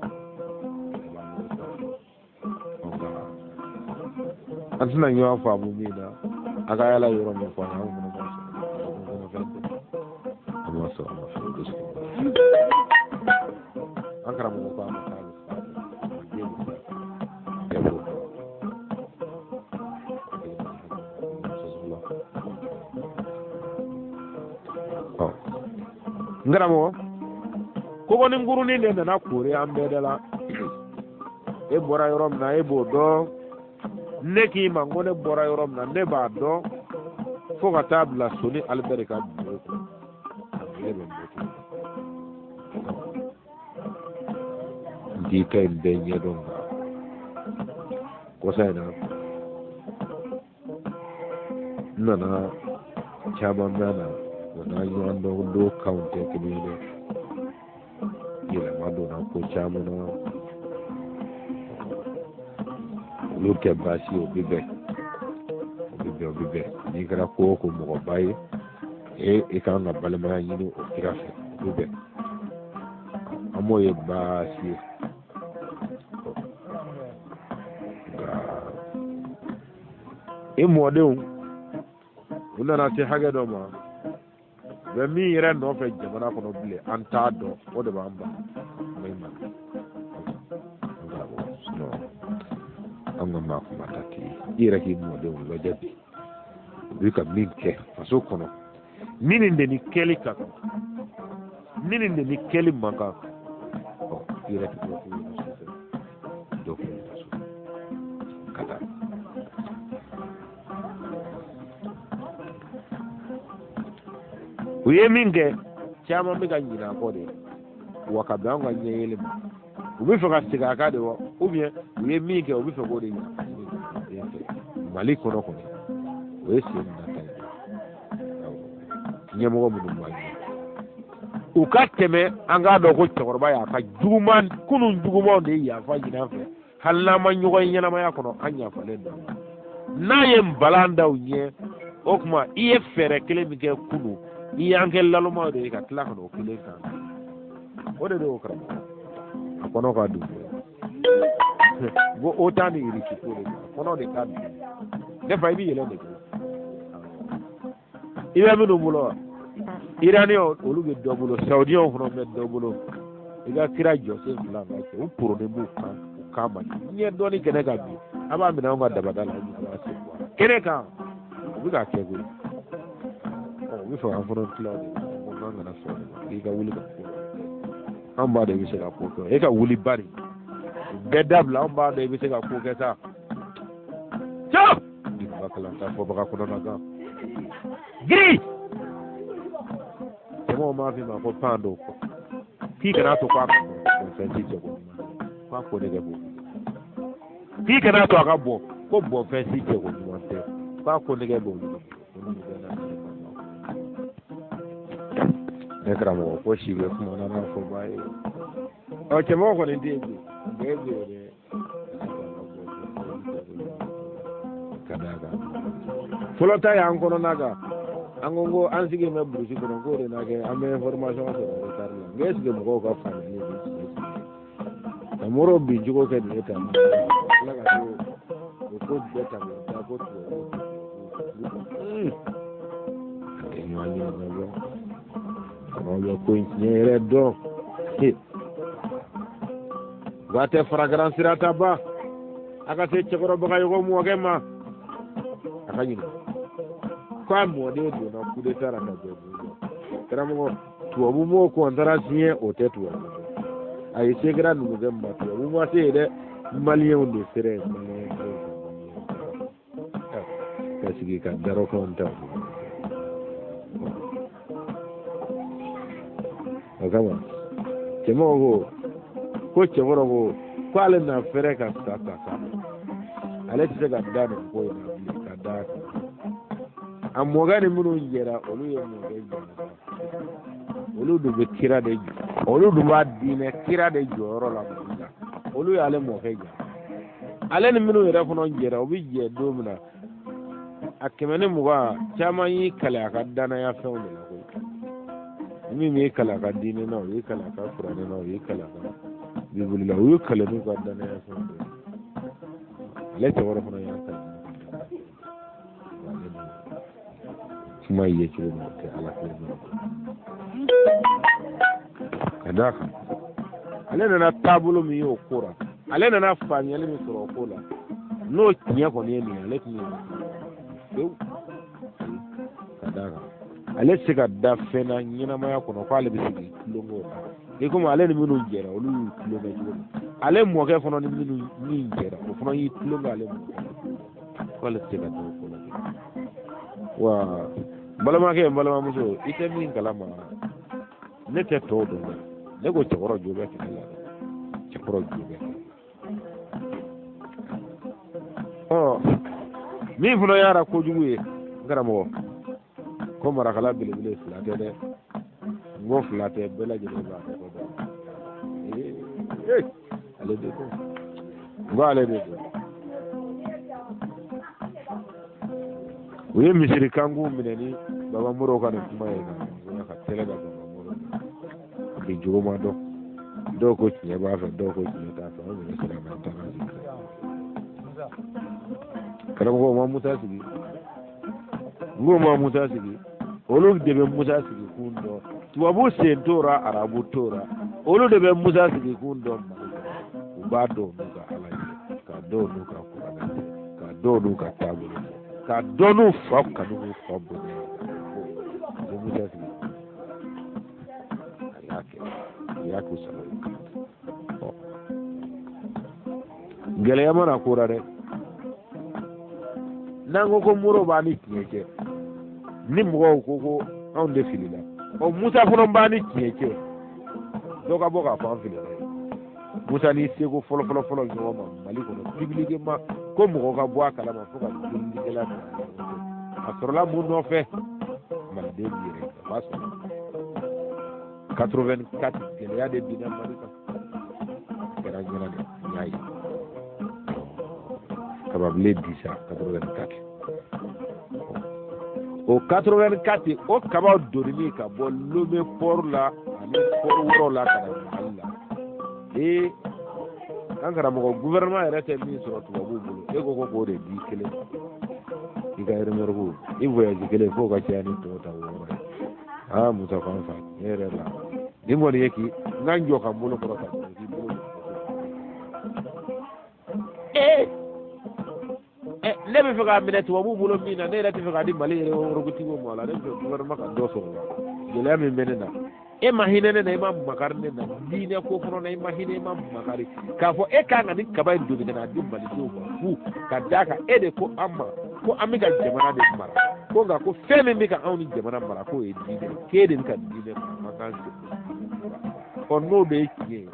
an tɛna ɲɔgɔn faamu min na, a ka yala yɔrɔ min fɔ an ye, anw fana b'a sɔrɔ an kɔnɔ fɛn tɛ, an b'a sɔrɔ an ma fɛn bɛ sɔrɔ. An karamɔgɔ ko a ma k'a bɛ fa a den bɛ fa bɛɛ b'o dɔn. N karamɔgɔ, kɔgɔnin kurunin de nana koori an bɛɛ da la. E bɔra yɔrɔ min na, e b'o dɔn. Ne k'i ma ko ne bɔra yɔrɔ min na, ne b'a dɔn, fo ka taa bila Soni Alibɛri ka biro kɔnɔ. A bɛɛ bɛ moto n t'i ka in bɛɛ ɲɛdɔn, nka kɔsa in na n nana caman mɛn na, o n'a ɲɔgɔn dɔn don kanw tɛ kelen ye dɛ. Yɛlɛma donna ko caman na, olu tɛ baasi ye, o bɛ bɛn, o bɛ bɛn, o bɛ bɛn. N'i kɛra ko o ko mɔgɔba ye, e i kan ka balimaya ɲini o sira fɛ, o bɛ bɛn, an m'o ye baasi ye. Nka i mɔdenw, u nana se hakɛ dɔ ma, u bɛ min yɛrɛ nɔfɛ jamana kɔnɔ bilen, an t'a dɔn, o de b'an ban. An an ka maa kuma ta tɛ i yɛrɛ k'i mɔdenw lajɛ bi, u bɛ ka min kɛ faso kɔnɔ, ni nin de ni kɛli ka kan, ni nin de ni kɛli man kan, ɔ i yɛrɛ tɛ dɔ k'u yɛrɛ sufɛ, dɔ k'u yɛrɛ sufɛ ka taa. U ye min kɛ, caman bɛ ka ɲinɛ a kɔ de wa, ka bɛn anw ka ɲɛ yɛlɛ ma. U bɛ fɛ ka segin a kan de wa, ou bien u ye min kɛ, u bɛ fɛ k'o de ɲɛ jamanaden fɛ Mali kɔnɔ kɔni, o ye sen nata ye. Ɲɛmɔgɔ minnu b'a ɲɛ, u ka tɛmɛ, an k'a dɔn ko cɛkɔrɔba y'a ka juguman kunun jugumanw de ye yafa ɲini an fɛ. Hali n'an ma ɲɔgɔn ye ɲɛnamaya kɔnɔ, an yafalen don. N'a ye npalan da u ɲɛ, o tuma i ye fɛɛrɛ kelen min kɛ kunun, i y'an kɛ nalomaw de ye ka tila ka n'o kelen kan, o de don. O karamɔgɔ, a kɔnɔ ka dun ko OTAN ni Irisi ko de don, a kɔnɔ de ka dun. Ne fa, i bɛ yɛlɛ de koyi. I bɛ minnu bolo wa, Iraniyɛnw, olu bɛ dɔ bolo, Sawudiyɛnw fana bɛ dɔ bolo. I ka kira jɔsen fila b'a cɛ, u poronen b'u kan, u kan ma ɲɛ dɔɔni kɛnɛ kan bi, a b'a minɛ anw ka dabada la, a b'a sen bɔ kɛnɛ kan. U bɛ k'a kɛ koyi. Ɔ u bɛ fɛ k'an fana tila de, ko k'an kana sɔn o ma. K'i ka wuli ka ko kɛ, anw b'a dɔn i bɛ se ka ko kɛ. E ka wuli bari, o bɛɛ dabila, anw b'a dɔn i bɛ se ka ko kɛ sa. Duguba kalanta fɔbaga kɔnɔna kan giri cɛmanw b'a f'i ma ko pan don kɔ, k'i kana to k'a ka bɔ fɛn ti cɛ ko ɲuman, k'a ko ne kɛ bɔ, k'i kana to a ka bɔ, ko bɔn fɛn si cɛ ko ɲuman tɛ, k'a ko ne kɛ bɔ. Ne karamɔgɔ, ko si bɛ kuma na n'a fɔ ba ye. Ɔ cɛmɔgɔ kɔni tɛ yen bi, bɛɛ bɛ yen dɛ. Ka d'a kan fɔlɔ ta y'an kɔnɔna kan, an ko ko an sigilen bɛ burusi kɔnɔ, k'o de n'a kɛ an bɛ information sɔrɔ retard la. Nka est ce que mɔgɔw ka faamuyali bɛ tiɲɛ ka moro bin cogo kɛ nin ye tan, tila ka to o ko bɛɛ ta k'o da ko tubabu an tɛ ɲɔgɔn ɲininka bɔ, an bɛ ko in tiɲɛ yɛrɛ dɔn. Wa tɛ faragaran sira ta ba, a ka se cɛkɔrɔba Bagayɔgɔ mɔkɛ ma, a ka ɲininka k'a mɔden donna coup d'état la ka bɛn mun ma. Karamɔgɔ, tubabu m'o kɔntara siɲɛ, o tɛ tubabu a ye se kɛra numukɛ ma, tubabu ma se yen dɛ, maliyɛnw de sera yen, maliyɛn ka sigi ka darɔkanw ta. O kama cɛmɔgɔ ko ko cɛkɔrɔ ko Ko ale na fɛrɛ ka sa ta sa, ale tɛ se ka da nin ko in na bilen ka d'a kan a mɔkɛ ni minnu jɛra, olu ye mɔkɛ janfa. Olu dun bɛ kira de jɔ, olu dun b'a diinɛ kira de jɔyɔrɔ la Mali la. Olu y'ale mɔkɛ janfa. Ale ni minnu yɛrɛ fana jɛra, u bɛ jɛ don min na, a 120 caman y'i kali a ka danaya fɛnw de la koyi. Min y'i kali a ka diinɛ na, o y'i kali a ka kuranɛ na, o y'i kali a ka bibulu la, o y'u kali n'u ka danaya fɛnw de la. Ale cɛkɔrɔ fana y'a kali ale ni kuma ye cogo min, o tɛ Ala kelen dɔrɔn. Ka d'a kan ale nana taabolo min ye o ko la, ale nana faamuyali min sɔrɔ o ko la, n'o tiɲɛ kɔni ye nin ye, ale tun ye pewu. Ka d'a kan ale tɛ se ka da fɛn na ɲɛnamaya kɔnɔ ko ale bɛ se k'i tulonkɛ o la. I komi ale ni minnu jɛra, olu y'u tulonkɛ cogo min, ale mɔkɛ fana ni minnu min jɛra, o fana y'i tulonkɛ ale mɔkɛ la, ko ale tɛ se ka da o ko la. Wa balimakɛ, n balimamuso, i tɛ min kalama, ne tɛ tɔw dɔn dɛ. Ne ko cɛkɔrɔ jo bɛ kɛlɛ la dɛ, cɛkɔrɔ jo bɛ kɛlɛ la. Ɔ min fana y'a kojugu ye, n karamɔgɔ, ko marakala belebele fila tɛ dɛ. N ko fila tɛ, bɛɛ lajɛlen b'a tɔgɔ dɔn. Ale de don, n ko ale de don. U ye misiri kankun minɛ ni Baba Moro ka nin kuma ye ka tɛlɛ ka Baba Moro bi jogo ma dɔn. Dɔw ko tiɲɛ b'a fɛ, dɔw ko tiɲɛ t'a fɛ. Anw yɛrɛ sera k'an ta sigi. Karamɔgɔ ma Musa sigi, n ko ma Musa sigi. Olu de bɛ Musa sigi kun dɔn. Tubabu sen t'o ra, arabu t'o ra. Olu de bɛ Musa sigi kun dɔn Mali kɔnɔ. U b'a dɔn n'u ka Ala ye, k'a dɔn n'u ka kuranɛ ye, k'a dɔn n'u ka taabolo ye, k'a dɔn n'u fa kanu n'u fa bonya ye. U bɛ Musa sigi, a y'a kɛ, a y'a k'u sago ye. Gɛlɛya mana ko ra dɛ, n'an ko ko Moro b'a ni tiɲɛ cɛ, ni mɔgɔw ko ko anw de filila, ɔ Musa fana b'a ni tiɲɛ cɛ, dɔ ka bɔ k'a fɔ an filila ye. Musa ni seko fɔlɔ fɔlɔ fɔlɔ ɲɔgɔn ma Mali kɔnɔ publiquement, ko mɔgɔ ka bɔ a kalama fo ka delilikɛla don a ni ɲɔgɔn cɛ. A sɔrɔla mun nɔfɛ? Maliden b'i yɛrɛ o b'a sɔrɔ 84 gɛlɛya de binna Mali kan. Kɛra ɲɛna de, n y'a ye kababilen disa 84. O 84, o kabaw donni ka bɔ Lome port la ani port wɛrɛw la ka na Mali la. Ee, an karamɔgɔ, gouvernement yɛrɛ tɛ min sɔrɔ tubabuw bolo, e ko ko k'o de di kelen i ka remorque, i voyage kelen f'o ka caya ni tɔw ta wɔɔrɔ ye. Aa Musa, fan fa ne yɛrɛ la nin kɔni ye k'i n ka n jɔ ka n bolo kɔrɔta k'i bolo. Ee, ne bɛ fɛ k'a minɛ tubabuw bolo min na, ne yɛrɛ tɛ fɛ k'a di Mali yɛrɛ wɔrɔkutigiw ma. La ne bɛ fɛ gouvernement ka dɔ sɔrɔ la gɛlɛya min bɛ ne na. E ma hinɛ ne na, e ma makari ne na diinɛ ko fana na. E ma hinɛ, e ma makari k'a fɔ e kan ka nin kaba in doni ka n'a di malidenw ma fu, ka d'a kan e de ko an ma ko an bɛ ka jamana de mara, ko nka ko fɛn min bɛ ka anw ni jamana mara, k'o ye diinɛ ye, k'e de bɛ ka diinɛ mara man kan se. Ɔ n'o de ye tiɲɛ ye,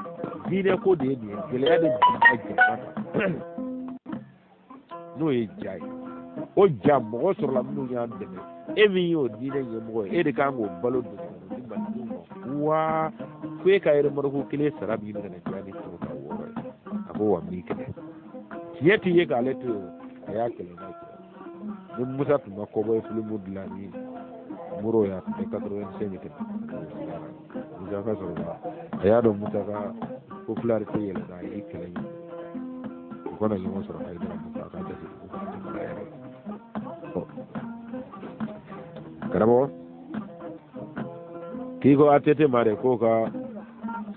diinɛ ko de ye nin ye, gɛlɛya de binna jamana kan, n'o ye ja ye. O ja mɔgɔ sɔrɔla minnu y'an dɛmɛ. E min y'o diinɛ ɲɛmɔgɔ ye, e de kan k'o balo don ka di malidenw ma wa fo e ka remorque kelen sara b'i minɛ ka caya ni tɔw ta wɔɔrɔ ye. A ko wa n b'i kɛlɛ. Tiɲɛ t'i ye k'ale to yen, a y'a kɛlɛ n'a cɛ. Ni Musa tun ma kɔbɔ filimu dilan ni Moro ye, a tun bɛ 85 tɛmɛ. Musa ka sɔrɔ ka a y'a dɔn Musa ka popularité yɛlɛnna, a ye kɛlɛ ɲini u kana ɲɔgɔn sɔrɔ. Hayidara Musa k'a tɛ segin ka jamana yɛrɛ. Karamɔgɔ k'i ko ATT ma de k'o ka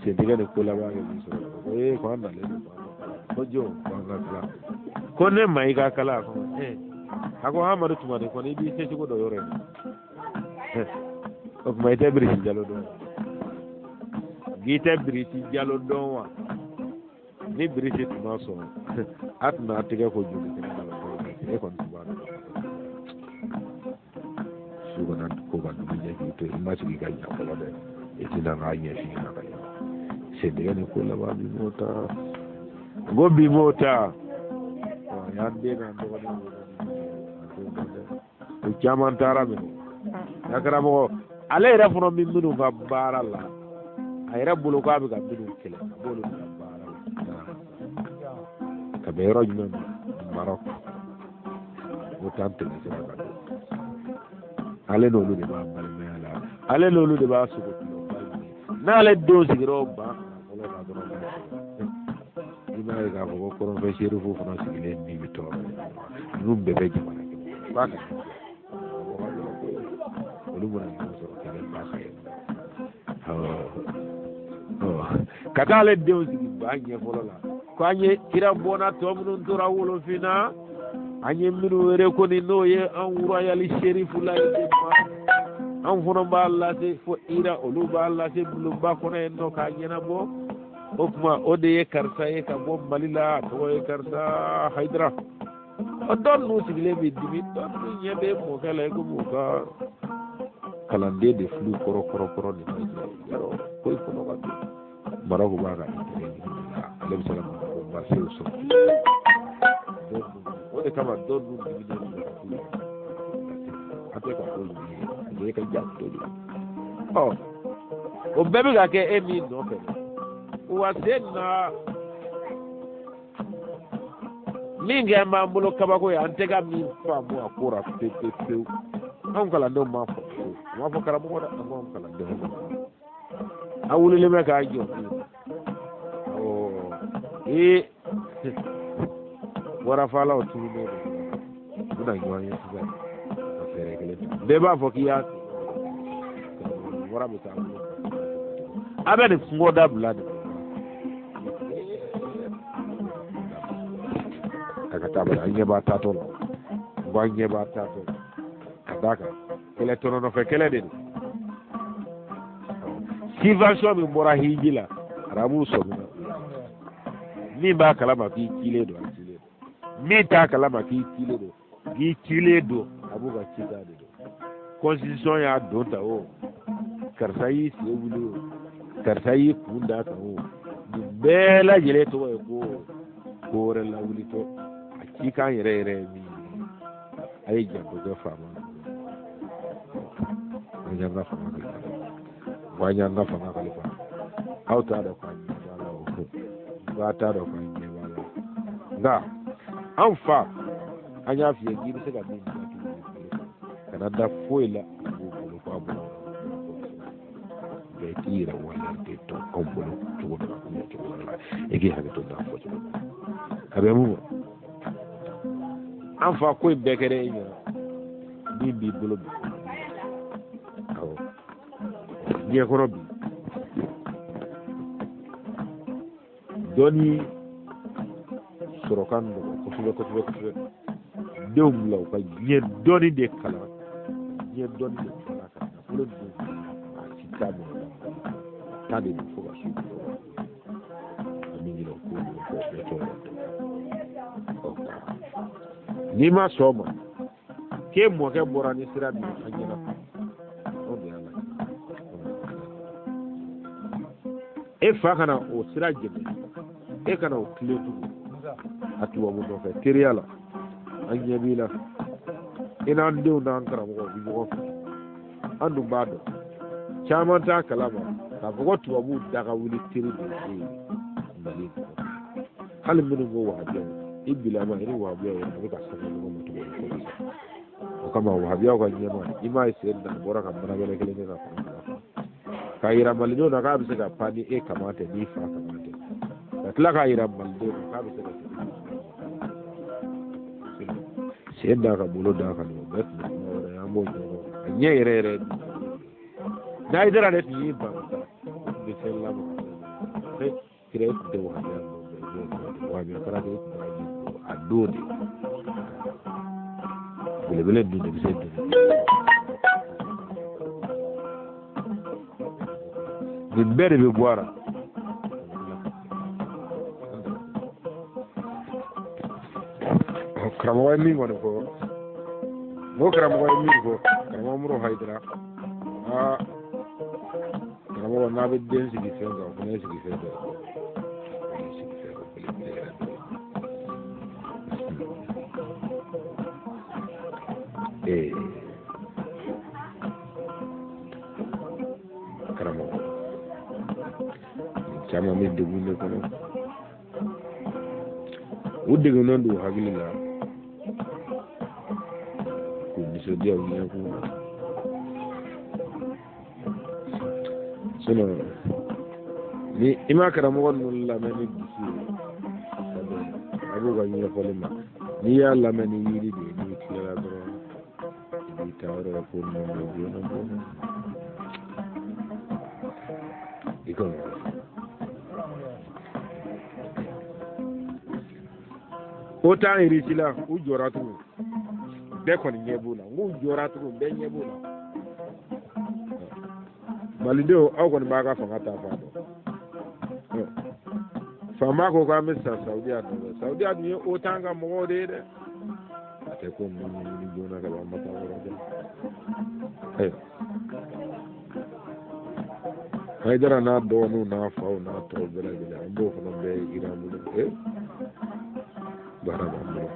sentigɛ ni ko laban kɛ min sɔrɔ, ko ee, ko an nalen don, ko jɔn, ko an ka kala, ko ne ma i ka kala. A ko ee, a ko Amadu Tumani kɔni, i b'i se cogo dɔ yɔrɔ in na. O tuma i tɛ Birisi Jalo dɔn? K'i tɛ Birisi Jalo dɔn wa? Ni Birisi tun ma sɔn, a tun n'a tɛgɛ ko joli kɛnɛ na, e kɔni tun b'a dɔn. Su kana ko ka dugu jɛ k'i to i ma sigi ka ɲa fɔlɔ dɛ, i tɛna k'a ɲɛf'i ɲɛna ka ɲa. Sentigɛ ni ko laban bi m'o ta. Ko bi m'o ta, y'an den n'an dɔgɔnin o caman taara minɛ. Nka karamɔgɔ, ale yɛrɛ fana bɛ minnu ka baara la, a yɛrɛ bolo k'a bɛ ka minnu kɛlɛ, a b'olu ka baara la ka bɛn yɔrɔ jumɛn ma? Marɔk. O t'an tɛmɛ sira kan don. Ale n'olu de b'a balimaya la, ale n'olu de b'a sogo tulonba ɲini. N'ale denw sigira o ban fɔlɔ kan dɔrɔn, i b'a ye k'a fɔ ko kɔrɔnfɛ serifu fana sigilen ni bɛ tɔɔrɔ. Ninnu bɛɛ bɛ jamana kelen ba kan, olu mana ɲɔgɔn sɔrɔ kɛlɛ ba kan yen. Ka taa ale denw sigi ba ɲɛ fɔlɔ la ko an ye kira bɔnna tɔ minnu tora Wolofinna, an ye minnu rekoni, n'o ye an wurayali serifu la ye, an fana b'a lase fo Iran, olu b'a lase bulonba kɔnɔ yen nɔ k'a ɲɛnabɔ. O tuma o de ye karisa ye ka bɔ Mali la, a tɔgɔ ye karisa Hayidara. Ɔ, dɔ ninnu sigilen bɛ dimi, dɔ ninnu ɲɛ bɛ mɔkɛ la i komi u ka kalanden de fili kɔrɔ kɔrɔ kɔrɔ nin ka jɛ yarɔ ko i kɔnɔ ka don. Marɔku b'a ka intérêt ɲini, ale bɛ se ka Marɔku marséw sɔrɔ. O de kama dɔ ninnu diminen don ka t'u a tɛ ka ko ɲini a ye ka ja kojugu. Ɔ, o bɛɛ bɛ ka kɛ e min nɔfɛ wa sen na min kɛ b'an bolo kabako ye, an tɛ ka min faamu a ko ra pewu pewu pewu. Anw kalandenw m'a fɔ pewu, u m'a fɔ karamɔgɔ dɛ, an b'anw kalandenw ma. A wulilen bɛ k'a jɔ min awɔ, ee, warafalaw tununnen don, u bɛna ɲɔgɔn ye sisan ka fɛɛrɛ kelen ta. Bɛɛ b'a fɔ k'i y'a wara bɛ taa bolo, a bɛ nin kungo dabila de a ka taa bala. An ɲɛ b'a taatɔ la, n ko an ɲɛ b'a taatɔ la, ka d'a kan kɛlɛ tɔnɔ nɔfɛ kɛlɛ de don. Subvention min bɔra hiji la, arabuw sɔmina. Min b'a kalama k'i cilen don, a cilen don. Min t'a kalama k'i cilen don, k'i cilen don, a b'u ka cikan de don. Constitution y'a don ta o, karisa y'i sen wuli o, karisa y'i kun d'a kan o, nin bɛɛ lajɛlen tɔgɔ ye ko ko wɛrɛ lawulitɔ. A cikan yɛrɛ yɛrɛ ye min ye, a ye janto kɛ faama na. An y'an ka fanga kalifa, wa an y'an ka fanga kalifa. Aw t'a dɔn k'an ɲɛ b'a la o, ba t'a dɔn k'an ɲɛ b'a la. Nka an fa, an y'a f'i ye k'i bɛ se ka min datugu, kana da foyi la a b'o bolo f'a bolo bɛɛ k'i yɛrɛ waleya de dɔn anw bolo cogo dɔ la, cogo dɔ la, i k'i hakili to n'a fɔ cogo dɔ la. A bɛ mun ma? An fa, ko in bɛɛ kɛra e ɲɛna, min b'i bolo bi, awɔ, diɲɛ kɔnɔ bi, dɔnni sɔrɔ ka nɔgɔ kosɛbɛ kosɛbɛ kosɛbɛ. Denw bila u ka diɲɛ dɔnni de kalan, diɲɛ dɔnni de kalan ka nafolo dun. A si t'a mɔgɔ ta de don fo ka su a min ɲinɛ o ko ninnu kɔ bɛɛ t'o yɛrɛ dɔn. N'i ma sɔn o ma k'e mɔkɛ bɔra ni sira min ye an ɲɛna, anw de y'a lajɛ. E fa kana o sira jɛmɛ, e kana o tile tugu a tubabu nɔfɛ teriya la. An ɲɛ b'i la, i n'an denw n'an karamɔgɔw bɛ ɲɔgɔn fɛ. An dun b'a dɔn, caman t'a kalama k'a fɔ ko tubabuw da ka wuli teri de ye Mali kɔnɔ. Hali minnu ko wahabiyaw, i bilama i ni wahabiyaw yɛrɛ a bɛ ka sanga ɲɔgɔn ma tubabu ko la. O kama wahabiyaw ka ɲɛmaa, i m'a ye sen na, a bɔra ka manabɛlɛ kelen kɛ ka kɔnɔ fila fa k'a yira malidenw na k'a bɛ se ka pan ni e kaman tɛ, n'i fa kaman tɛ, ka tila k'a yira malidenw na k'a bɛ se ka sen d'a ka bolo d'a kan. O bɛɛ tun bɛ kuma wɛrɛ ye, an b'o ɲɛdɔn a ɲɛ yɛrɛ yɛrɛ. N'Hayidara de tun y'i ban ka taa, o tun bɛ fɛn lamaga kira, e tun tɛ wahabiya nɔfɛ, wahabiya karate e tun b'a ji a don de belebele dun de bɛ se dun. Nin bɛɛ de bɛ bɔ a la. Karamɔgɔ ye min kɔni fɔ, n ko karamɔgɔ ye min fɔ, karamɔgɔ Muru Hayidara, aa karamɔgɔ, n'a bɛ den sigi fɛn kan, o fana ye sigi fɛn dɔ ye, sigi fɛn dɔ belebele yɛrɛ dɔ. Ee karamɔgɔ, caman bɛ degun de kɔnɔ, u degunnen don hakili la, k'u nisɔndiya u ɲɛkun na. Sinon ni i ma karamɔgɔ ninnu lamɛn ni dusu ye ka bɛn a b'u ka ɲɛfɔli ma, n'i y'a lamɛn ni yiri de ye, n'i tilala dɔrɔn i b'i taa yɔrɔ la, ko ninnu bɛ joona joona i kɔni. OTAN Irisi la, u jɔra tugun, bɛɛ kɔni ɲɛ b'u la. N k'u jɔra tugun, bɛɛ ɲɛ b'u la. Malidenw, aw kɔni b'a ka fanga ta fan dɔn. Faama ko k'an bɛ sa Saudiya nɔfɛ. Saudiya dun ye OTAN ka mɔgɔw de ye dɛ. A tɛ ko ninnu ɲɛɲini joona ka ban, an ma taa yɔrɔ jan. Ayiwa, Hayidara n'a dɔgɔninw n'a faw n'a tɔw bɛɛ lajɛlen, an b'o fana bɛɛ yira an bolo. Ee, baara b'an bolo.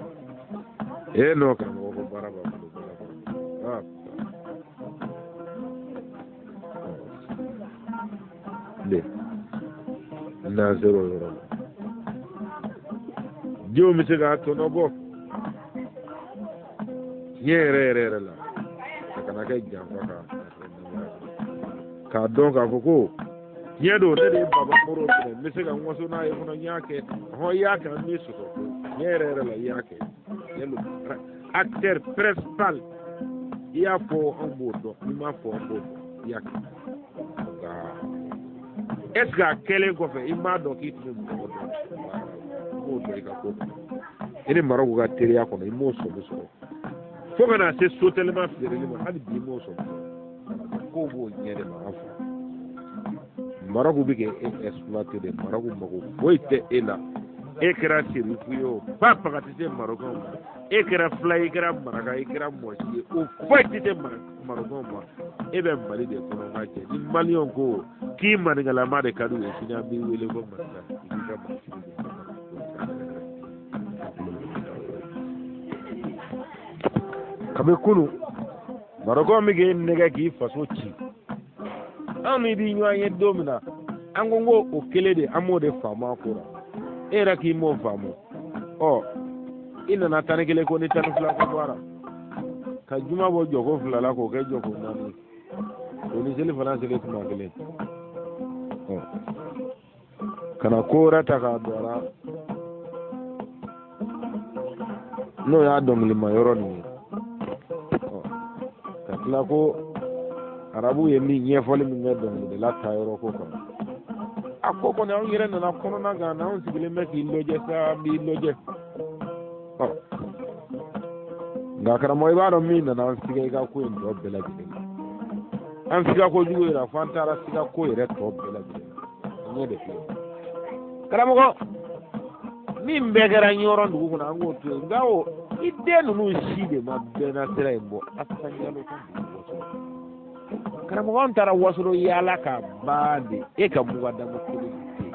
Ee n'o karamɔgɔ ko baara b'an bolo, baara b'an bolo. Aa de n'an sera o yɔrɔ la, denw bɛ se k'a tɔnɔ bɔ tiɲɛ yɛrɛ yɛrɛ yɛrɛ la, a kana kɛ janfa kan, k'a dɔn k'a fɔ ko tiɲɛ don, ne de ye Baba Moro minɛ, n bɛ se ka n waso n'a ye fana, n y'a kɛ. Ɔhɔn, i y'a kɛ, an b'i sɔsɔ ko tiɲɛ yɛrɛ yɛrɛ la i y'a kɛ. Tiɲɛ don, acteur principal, i y'a fɔ anw b'o dɔn, n'i m'a fɔ an b'o dɔn, i y'a kɛ. Nka est ce que a kɛlen kɔfɛ i m'a dɔn k'i tun bɛ mɔgɔ dɔn i b'o dɔn i ka ko kɔnɔ, i ni Marɔku ka teriya kɔnɔ, i m'o sɔmi sɔrɔ fo ka na se sotelima feereli ma, hali bi i m'o sɔmi sɔrɔ. Kow b'o ɲɛ de ma an fɛ. Marɔku bɛ kɛ e exploiter de. Marɔku mago foyi tɛ e la. E kɛra serifu ye o, ba faga tɛ se Marɔkɛnw ma. E kɛra fila ye, i kɛra maraka, i kɛra mɔsi ye, o foyi tɛ se Marɔkɛnw ma. E bɛ Mali de kɔnɔ, n ka cɛ. Ni Maliyɛnw ko k'i maninkalama de ka d'u ye, sini an b'i wele ko maninka, i k'i ka masiri de. Kabi kunu Marɔkɛnw bɛ k'e nɛgɛ k'i faso ci. Anw n'i bi ɲɔgɔn ye don min na, an ko ko o kelen de, an m'o de faamu a ko la. E yɛrɛ k'i m'o faamu. Ɔ i nana 11 ko ni 12 ko bɔra ka juma bɔ jɔko 2 la k'o kɛ jɔko 4, o ni seli fana seli tuma kelen. Ɔ ka na ko wɛrɛ ta k'a don a la, n'o y'a dɔnkilima yɔrɔ nin ye. Ɔ ka tila ko arabu ye min ɲɛfɔli min kɛ dɔnkilidala ta yɔrɔ ko kan, a ko kɔni anw yɛrɛ nana kɔnɔna gan na, anw sigilen bɛ k'i lajɛ sa, an b'i lajɛ. Ɔ nka karamɔgɔ, i b'a dɔn min nana an siga i ka ko in tɔ bɛɛ lajɛlen na, an siga kojugu yɛrɛ fo an taara siga ko yɛrɛ tɔ bɛɛ lajɛlen na. An ɲɛ de filɛ karamɔgɔ, min bɛɛ kɛra ɲɔrɔ dugu kɔnɔ, an k'o to yen. Nka o i den ninnu si de ma bɛnna sira in bɔ Asan Jalo ka dugu Wasolo. Karamɔgɔ, an taara Wasolo yaala ka ban de, e ka mugadamu kelen tɛ yen.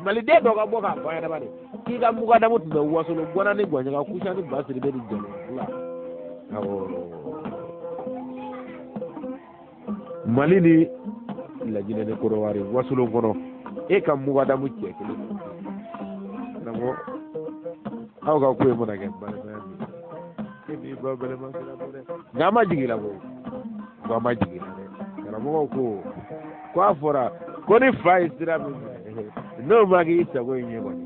Maliden dɔ ka bɔ k'a fɔ an ɲɛna de k'i ka mugadamu tun bɛ Wasolo Gwana ni Gwaɲaga Kusa ni Basiribe ni Jalo fila. Awɔ, Mali ni Lajinɛ ni Kɔnɔwari, Wasolon kɔnɔ, e ka mugadamu cɛ kelen. Karamɔgɔ, aw ka ko in mana kɛ balimaya min ye, e m'i ba balima sira bɔ dɛ. Nka an ma jigin i la koyi, ko an ma jigin i la dɛ. Karamɔgɔw ko a fɔra ko ni fa ye sira min minɛ, n'o ma kɛ i sago ye ɲɛ kɔni,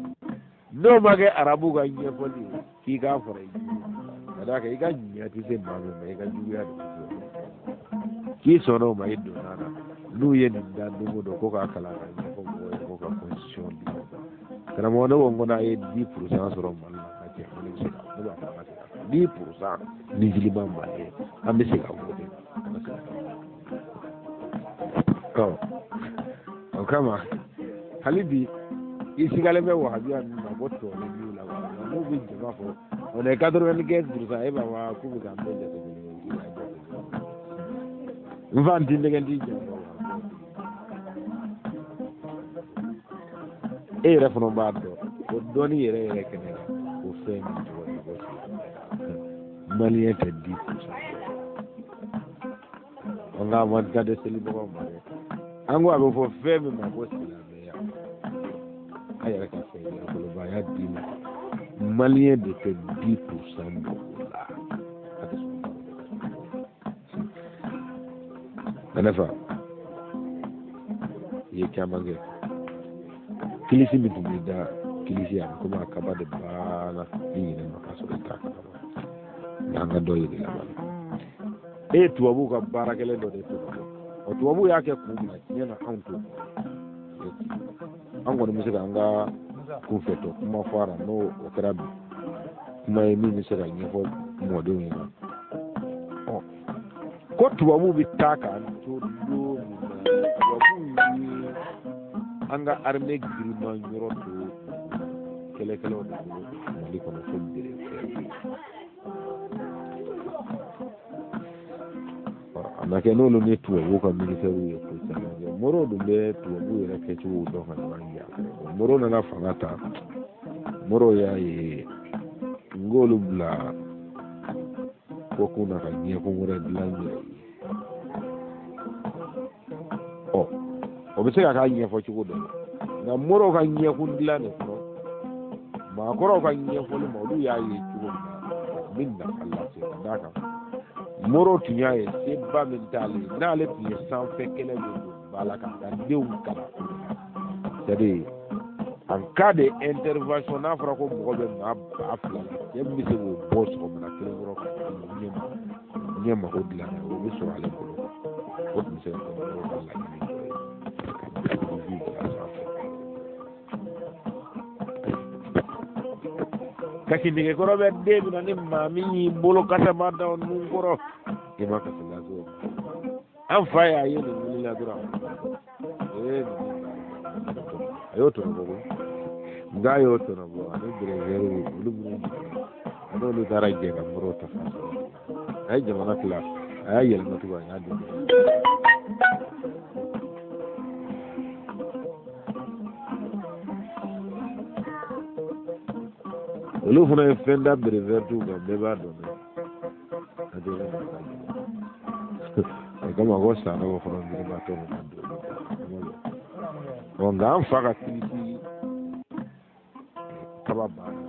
n'o ma kɛ arabu ka ɲɛfɔli ye, k'i k'a fara i jugu ka d'a kan i ka ɲuman tɛ se maa min ma, i ka juguya de bɛ se o ma. K'i sɔnna o ma, i donna a la. N'u ye nin da don o don ko k'a kalan ka ɲɛfɔ mɔgɔw ye ko ka constitution di, karamɔgɔ, ne ko n ko n'a ye 10% sɔrɔ Mali la, ka cɛ, ne bɛ se ka, ne b'a fɔ an ka se ka 10% musulman malien, an bɛ se ka voter, an bɛ se ka. Ɔ o kama hali bi i sigalen bɛ wahabiya ninnu na ko tɔɔni b'u la, n'u bɛ jama fɔ on est 95%, e b'a fɔ k'u bɛ k'an bɛɛ jate kelen ye, k'i b'a jate n fa n t'i nɛgɛ, n t'i janfa. E yɛrɛ fana b'a dɔn o dɔnni yɛrɛ yɛrɛ kɛnɛ kan, o fɛn min tɔgɔ ye ko silamɛya. Maliyɛn tɛ 10%. An ka man ka de selibagaw ma dɛ. An ko a bɛ fɔ fɛn min ma ko silamɛya, a yɛrɛ ka fɛn yɛrɛkolobaya d'i ma, Maliyɛn de tɛ 10% bɔ o la. A tɛ sɔn ka ne fa. I ye caman kɛ. Kilisi min tun bɛ da kilisi, a bɛ komi a kaba de banna i ɲinɛ ma k'a sɔrɔ i t'a kalama. Nka an ka dɔ yir'i la bani. E ye tubabuw ka baara kɛlen dɔ de tɔnɔ. Ɔ, tubabuw y'a kɛ kun min na, tiɲɛ na, anw t'o dɔn. An kɔni bɛ se k'an ka kunfɛtɔ kuma fɔ a la, n'o o kɛra kuma ye min bɛ se ka ɲɛfɔ mɔdenw ɲɛna. Ɔ, ko tubabuw bɛ taa k'an to don min na, tubabuw ye an ka armée giriman yɔrɔ to kɛlɛkɛlaw de bolo Mali kɔnɔ fo bere fɛ. A ma kɛ n'olu ni tubabuw ka militɛriw ye ko caman kɛ. Moro dun bɛ tubabuw yɛrɛ kɛcogow dɔn ka tɛmɛ an yan fɛ. Moro nana fanga ta, Moro y'a ye n k'olu bila ko kun na ka ɲɛkun wɛrɛ dilan n yɛrɛ ye. Ɔ, o bɛ se ka k'a ɲɛfɔ cogo dɔ la, nka Moro ka ɲɛkun dilan de kɔnɔ, maakɔrɔw ka ɲɛfɔli ma, olu y'a ye cogo min na a tun bɛ nafa lase. Ka d'a kan, Moro tun y'a ye seba min t'ale ye, n'ale tun ye sanfɛ kɛlɛ min don ba la k'a ka denw kalan o de la, c'est à dire en cas de intervention, n'a fɔra ko mɔgɔ bɛ maa 2000 la, cɛ min bɛ se k'o bɔ sɔgɔmada kelen kɔrɔ ka ɲɛ mako dilan n'a ye, o bɛ sɔrɔ ale bolo. O tun bɛ se ka kɛ mɔgɔw ka laɲini dɔ ye ka bila sanfɛ. Kasi nɛgɛkɔrɔ bɛ den min na, ni maa min y'i bolo kasama da o nun kɔrɔ, i ma kasi lase o ma. An fa y'a ye nin wulila dɔrɔn, ee, a y'o tɔnɔ bɔ koyi. Nka a y'o tɔnɔ bɔ ani berefɛriw, olu minnu jiginna, a n'olu taara jɛ ka muraw ta fa sɔrɔ. A ye jamana tila, a y'a yɛlɛma tugun, a y'a di. Olu fana ye fɛn da berefɛritiw kan, bɛɛ b'a dɔn dɛ. A tɛ o kama ko Sanogo fana girinbatɔ nana don olu kan. Ɔ, nka an fa ka kilisi kaba banna.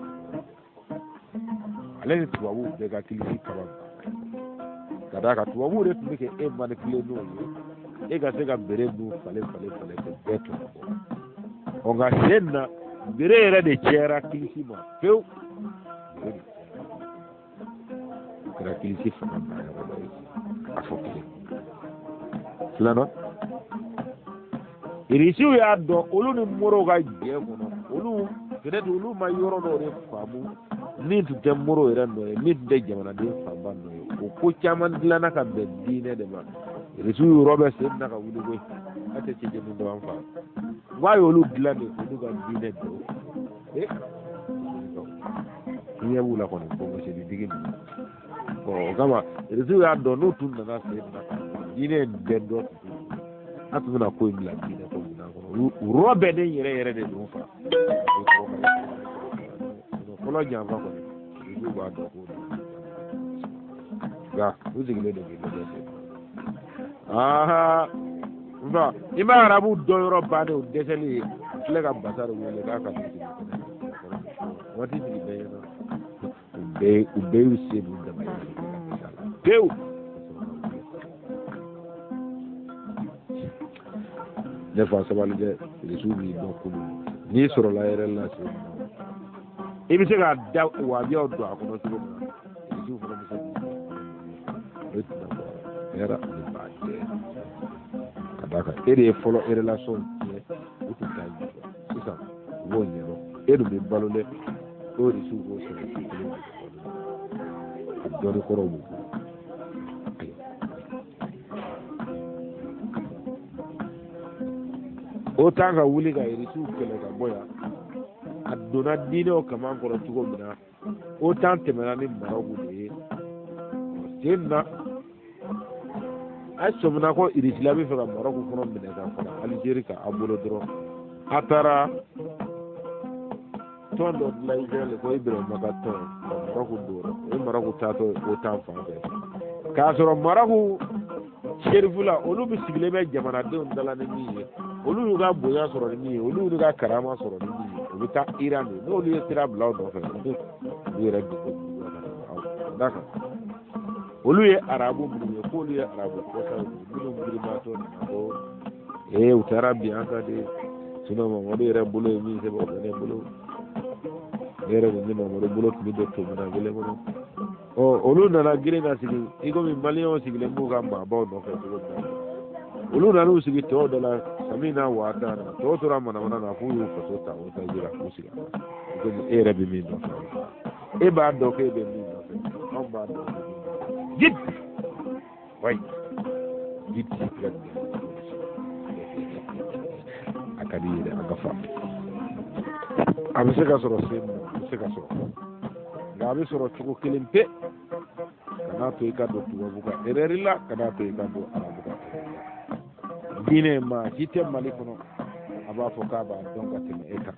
Ale ni tubabuw bɛɛ ka kilisi kaba banna, ka d'a kan tubabuw de tun bɛ kɛ e manipuler n'o ye, e ka se ka bere ninnu falen falen falen k'o bɛɛ tɔnɔ bɔ. Ɔ, nka sen na, bere yɛrɛ de cɛyara kilisi ma pewu. Bere de kɛra kilisi fanga ban yɔrɔ dɔ ye. A fɔ kelen filanan, Irisiw y'a dɔn olu ni morow ka jɛ kɔnɔ, olu peut-être olu ma yɔrɔ dɔw de faamu min tun tɛ moro yɛrɛ nɔ ye, min tun tɛ jamanaden fanba nɔ ye. O ko caman dilanna ka bɛn diinɛ de ma. Irisiw yɔrɔ bɛ sen na ka wuli koyi, a tɛ cɛcɛ min dɔn an fa n k'a y'olu dilan de k'olu ka diinɛ bɛn o. Ee, i ɲɛ b'u la kɔni, bonbosini digi ninnu. Bon, o kama irisiw y'a dɔn n'u tun nana sen na ka diinɛ in bɛɛ dɔ tun t'u bolo, a tun bɛna ko in bila diinɛ ko minɛn kɔnɔ. U rɔbɛnnen yɛrɛ yɛrɛ de don fa fɔlɔ janfa kɔni. Irisiw b'a dɔn ko nka u sigilen don k'i lajɛ sen. Aa, n fa, i ma arabu dɔn yɔrɔ bannen, o dɛsɛli ye filɛ ka Basari wele k'a ka n'i sigi kɛnɛ waati sigi bɛɛ ɲɛna. U bɛɛ y'u sen d'u dama ye pewu. Ne fa, sabali dɛ, irisiw b'i dɔn kunun. N'i sɔrɔla yɛrɛ la sen, i bɛ se ka da wabiyaw don a kɔnɔ cogo min na, irisiw fana bɛ se k'i o ye tuma bɔ hɛrɛ ani ba tɛ. Ka d'a kan e de ye fɔlɔ relation tiɲɛ, u tun t'a ɲɛdɔn. Sisan u b'o ɲɛdɔn. E dun bɛ balo dɛ, o irisiw k'o sɔrɔ su kelen de balo a dɔnni kɔrɔw b'u bolo. OTAN ka wuli ka irisiw kɛlɛ ka bɔ yan, a donna diinɛw kaman kɔrɔ cogo min na, OTAN tɛmɛna ni Marɔku de ye sen na. A sɔmina ko irisila bɛ fɛ ka Marɔku fana minɛ ka fara Alizeri kan a bolo dɔrɔn, a taara tɔn dɔ dilan Israɛl ko Ibrahima ka tɔn ka Marɔku don o ye Marɔku taatɔ ye OTAN fan fɛ k'a sɔrɔ Marɔku serifula olu bɛ sigilen bɛ jamanadenw da la ni min ye, olu y'u ka bonya sɔrɔ ni min ye, olu y'u ka karama sɔrɔ ni min ye, u bɛ taa Iran de, n'olu ye sira bila u nɔfɛ, olu yɛrɛ bɛ ka d'a kan olu ye arabu minnu ye, k'olu ye arabu kɔsaw de ye minnu girinmatɔ nana ko ee u taara bin an kan de, sinon Mamadu yɛrɛ bolo ye min sɛbɛn o bɛ ne bolo, ne yɛrɛ kun ni Mamadu bolo tun bɛ don tominan kelen kɔnɔ. Ɔ olu nana girin ka sigi i komi maliyɛnw sigilen b'u ka maabaw nɔfɛ cogo min na, olu nana u sigi tɔw da la samina wa atana, tɔw tora manamana na f'u y'u faso ta o ta jira k'u sigi a la i komi e yɛrɛ bɛ min nɔfɛ, e b'a dɔn k'e bɛ min nɔfɛ, anw b'a dɔn k'e bɛ min nɔfɛ. Jid wayi jid a ka di yɛrɛ an ka fa a bɛ se ka sɔrɔ sen na, a bɛ se ka sɔrɔ, nka a bɛ sɔrɔ cogo kelen pe. Kan'a to i ka don tubabu ka erreur la, kan'a to i ka don arabu ka erreur la. Diinɛ maa si tɛ Mali kɔnɔ a b'a fɔ k'a b'a dɔn ka tɛmɛ e kan,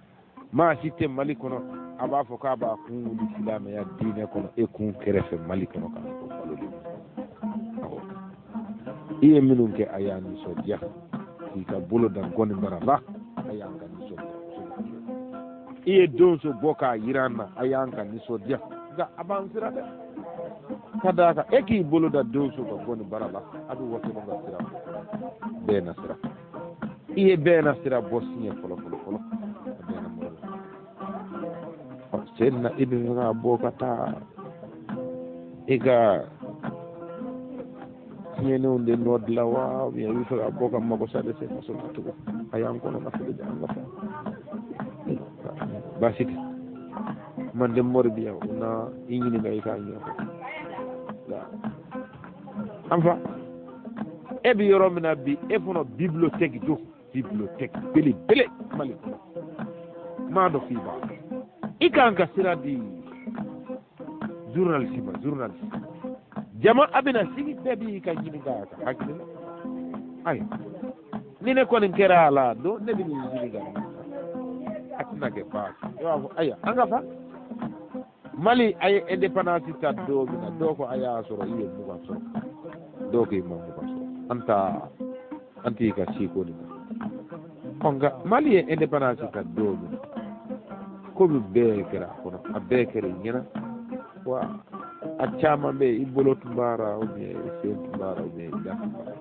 maa si tɛ Mali kɔnɔ a b'a fɔ k'a b'a kun wuli silamɛya diinɛ kɔnɔ e kun kɛrɛfɛ Mali kɔnɔ k'a fɔ balo de. Awɔ, i ye minnu kɛ a y'an nisɔndiya, k'i ka bolo da gɔni bara la a y'an ka nisɔndiya, i ye donso bɔ k'a yira an na a y'an ka nisɔndiya, nka a b'an siran dɛ, ka d'a kan e k'i bolo da donso ka gɔni bara la a bɛ wasolon ka sira bɔ, bɛɛ na sira, i ye bɛɛ na sira bɔ siɲɛ fɔlɔ fɔlɔ fɔlɔ, a bɛɛ na mɔgɔ la. Ɔ sen na i bɛ fɛ ka bɔ ka taa i ka tiɲɛnenw de nɔ dilan wa, ou bien i bɛ fɛ ka bɔ ka mago sa de se faso ma tugun, a y'an kɔnɔ na fili de an ka fa baasi tɛ. Manden mori bi yan o na i ɲininka i k'a ɲɛfɔ. An fa e bɛ yɔrɔ min na bi, e fana bibliothèque don, bibliothèque belebele Mali kɔnɔ, maa dɔ k'i b'a i kan ka sira di journaliste ma, journaliste jama a bɛna sigi bɛɛ b'i ka ɲininka a ka hakili la. Ayiwa, ni ne kɔni kɛra a la don ne bɛ nin ɲininka, a tɛna kɛ baasi ye. I b'a fɔ ayiwa an ka fa Mali a ye indépendance ta don min na, dɔw ko a y'a sɔrɔ i ye 20 sɔrɔ, dɔw ko i ma 20 sɔrɔ, an ta an t'i ka siko nin na. Ɔ nka Mali ye indépendance ta don min na, komi bɛɛ kɛra a kɔnɔ, a bɛɛ kɛra i ɲɛna wa, a caman bɛ yen i bolo tun b'a la, ou bien i sen tun b'a la, ou bien i da tun b'a la.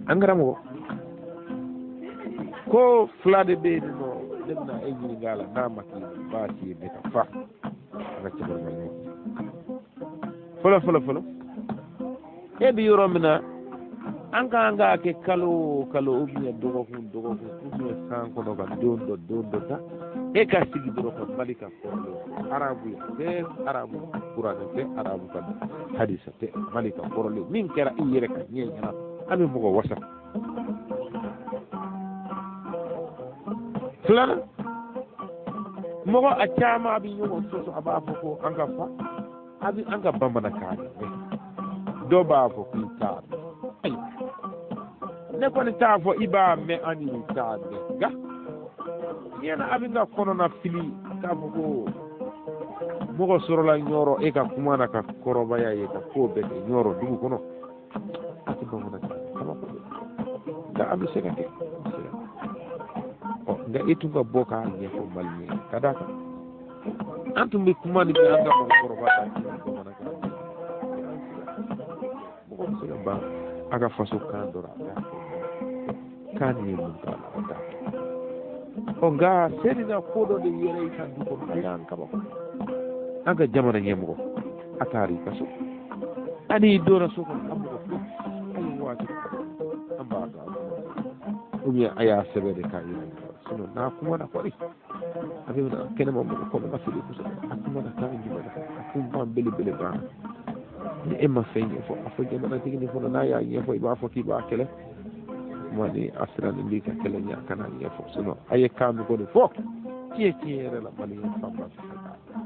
An karamɔgɔ ko fila de bɛ yen nɔ, ne bɛna e ɲininka a la, n'a ma k'i baasi ye ne ka fa an ka cɛkɔrɔba ɲɔgɔn fɔlɔ fɔlɔ fɔlɔ. E bɛ yɔrɔ min na, an kan k'a kɛ kalo o kalo, ou bien dɔgɔkun dɔgɔkun, ou bien san kɔnɔ ka don dɔ don dɔ ta, e ka sigi dɔrɔn ka Mali ka kɔrɔlen fɔ. Arabu ya tɛ, arabu kuranɛ tɛ, arabu ka hadisa tɛ, Mali ka kɔrɔlen min kɛra i yɛrɛ ka ɲɛ ɲɛna, an bɛ mɔgɔ wasa. Filanan, mɔgɔ a caman a bɛ ɲɔgɔn sɔsɔ, a b'a fɔ ko an ka fa a bɛ an ka bamanankan mɛn, dɔw b'a fɔ k'i t'a mɛn. Ayiwa, ne kɔni t'a fɔ i b'a mɛn ani i t'a mɛn, nka tiɲɛ na a bɛ n ka kɔnɔna fili k'a fɔ ko mɔgɔ sɔrɔla Ɲɔrɔ e ka kuma na ka kɔrɔbaya ye ka ko bɛɛ kɛ Ɲɔrɔ dugu kɔnɔ, a tɛ bamanankan kabako de, nka a bɛ se ka kɛ, a bɛ se ka kɛ. Ɔ nka e tun ka bɔ k'a ɲɛfɔ maliyɛn ye, ka d'a kan an tun bɛ kuma nin kɛ an ka mɔgɔkɔrɔba ta bamanankan, mɔgɔ bɛ se ka ban a ka faso kan dɔ la, a t'a fɔ kan nin ye mun k'a la, a t'a fɔ. Ɔ nka sani na ko dɔ de yɛrɛ i ka du kɔnɔ, a y'an kabako. An ka jamana ɲɛmɔgɔ a taara i ka so, ani i donna so kɔnɔ, a mɔgɔ fo a ye waati an b'a dɔn a kuma, ou bien a y'a sɛbɛn de k'a yira ɲɔgɔn na, sinon n'a kumana kɔni a bɛ na kɛnɛma mɔgɔ kɔnɔ ka fili kosɛbɛ. A kumana kan jumɛn na? A kunpan belebele banna. Ni e ma fɛn ɲɛfɔ, a fɔ jamanatigi nin fana n'a y'a ɲɛfɔ, i b'a fɔ k'i b'a kɛlɛ kuma ni a sirannen b'i ka kɛlɛ ɲɛ, a kana ɲɛfɔ, sinon a ye kan min kɔni fɔ tiɲɛ tiɲɛ yɛrɛ la, maliyɛn fanba tɛ se k'a dɔn.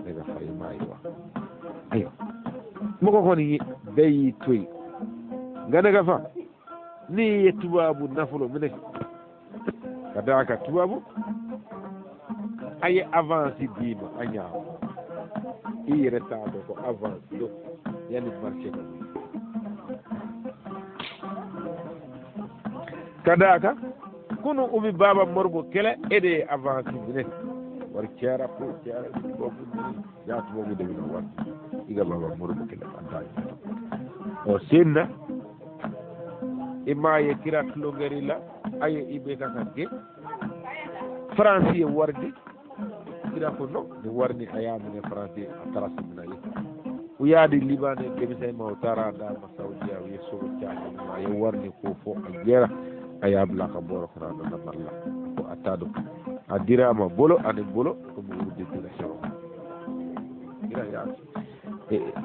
Ne ka fa i m'a ye wa? Ayiwa, mɔgɔ kɔni bɛɛ y'i to yen, nka ne ka fa N'i ye tubabu nafolo minɛ ka d'a kan tubabu a ye avance d'i ma a ɲa i yɛrɛ t'a dɔn ko avance don yanni marché ka wuli ka d'a kan kunu u bɛ Baba Moribo kɛlɛ e de ye avance minɛ wari cayara ko cayara tubabu ni ya tubabu de bɛ wari i ka Baba Moribo kɛlɛ an t'a ɲɛ ɔ sen na i m'a ye kira tulonkɛri la a ye IBK ka gɛn Faransi ye wari di kira ko non ni wari ni a y'a minɛ Faransi a taara simina ye u y'a di Libanɛ denmisɛn ma u taara a d'a ma Saudiya u ye sogo caman a ye wari ni ko fɔ a jɛra a y'a bila ka bɔrɔ kɔnɔ a nana Mali la ko a t'a dɔn a dira a ma bolo ani bolo komi olu de dira sɔrɔ kira y'a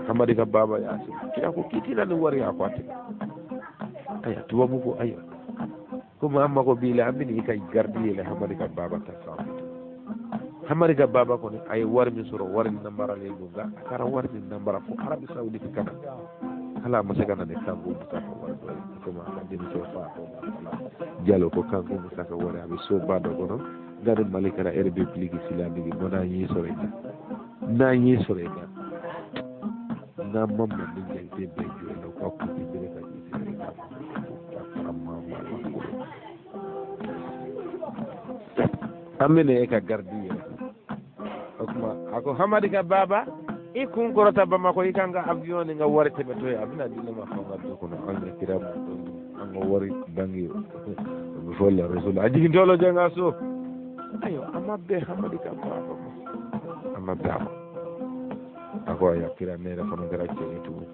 Hamadi ka baba y'a sigi kira ko k'i tɛna ni wari ye a ko a tɛ aya tubabu ko ayiwa komi an mago b'i la an bɛna i ka garidi yɛlɛ Hamadi ka baba ta sanfɛ Hamadi ka baba kɔni a ye wari min sɔrɔ wari namaralen don nka a taara wari min namara fo Arabi Saoudite ka na hali a ma se ka na ni kanko musaka wari dɔ ye komi a ka denmisɛn fa ko Jalo ko kanko musaka wari a bɛ soba dɔ kɔnɔ nka ni Mali kɛra république islamique mɔ n'an y'i sɔrɔ i la n'an y'i sɔrɔ i la n'an ma manden jakite bɛɛ jɔ i la u ka kusi bere ka ji sigi i la ka fara maa maa la an bɛna e ka garidi yɛrɛ o tuma a ko Hamadi ka baba i kun kɔrɔta Bamakɔ i kan ka avion ni n ka wari tɛmɛtɔ ye a bɛna di ne ma fo n ka du kɔnɔ an ka kira an ka wari bange o bɛ fɔ la rasul a jigintɔ lajɛ n ka so ayiwa a ma bɛn Hamadi ka baba ma a ma bɛn a ma a ko ayiwa kira ne yɛrɛ fana kɛra cɛ ye tugun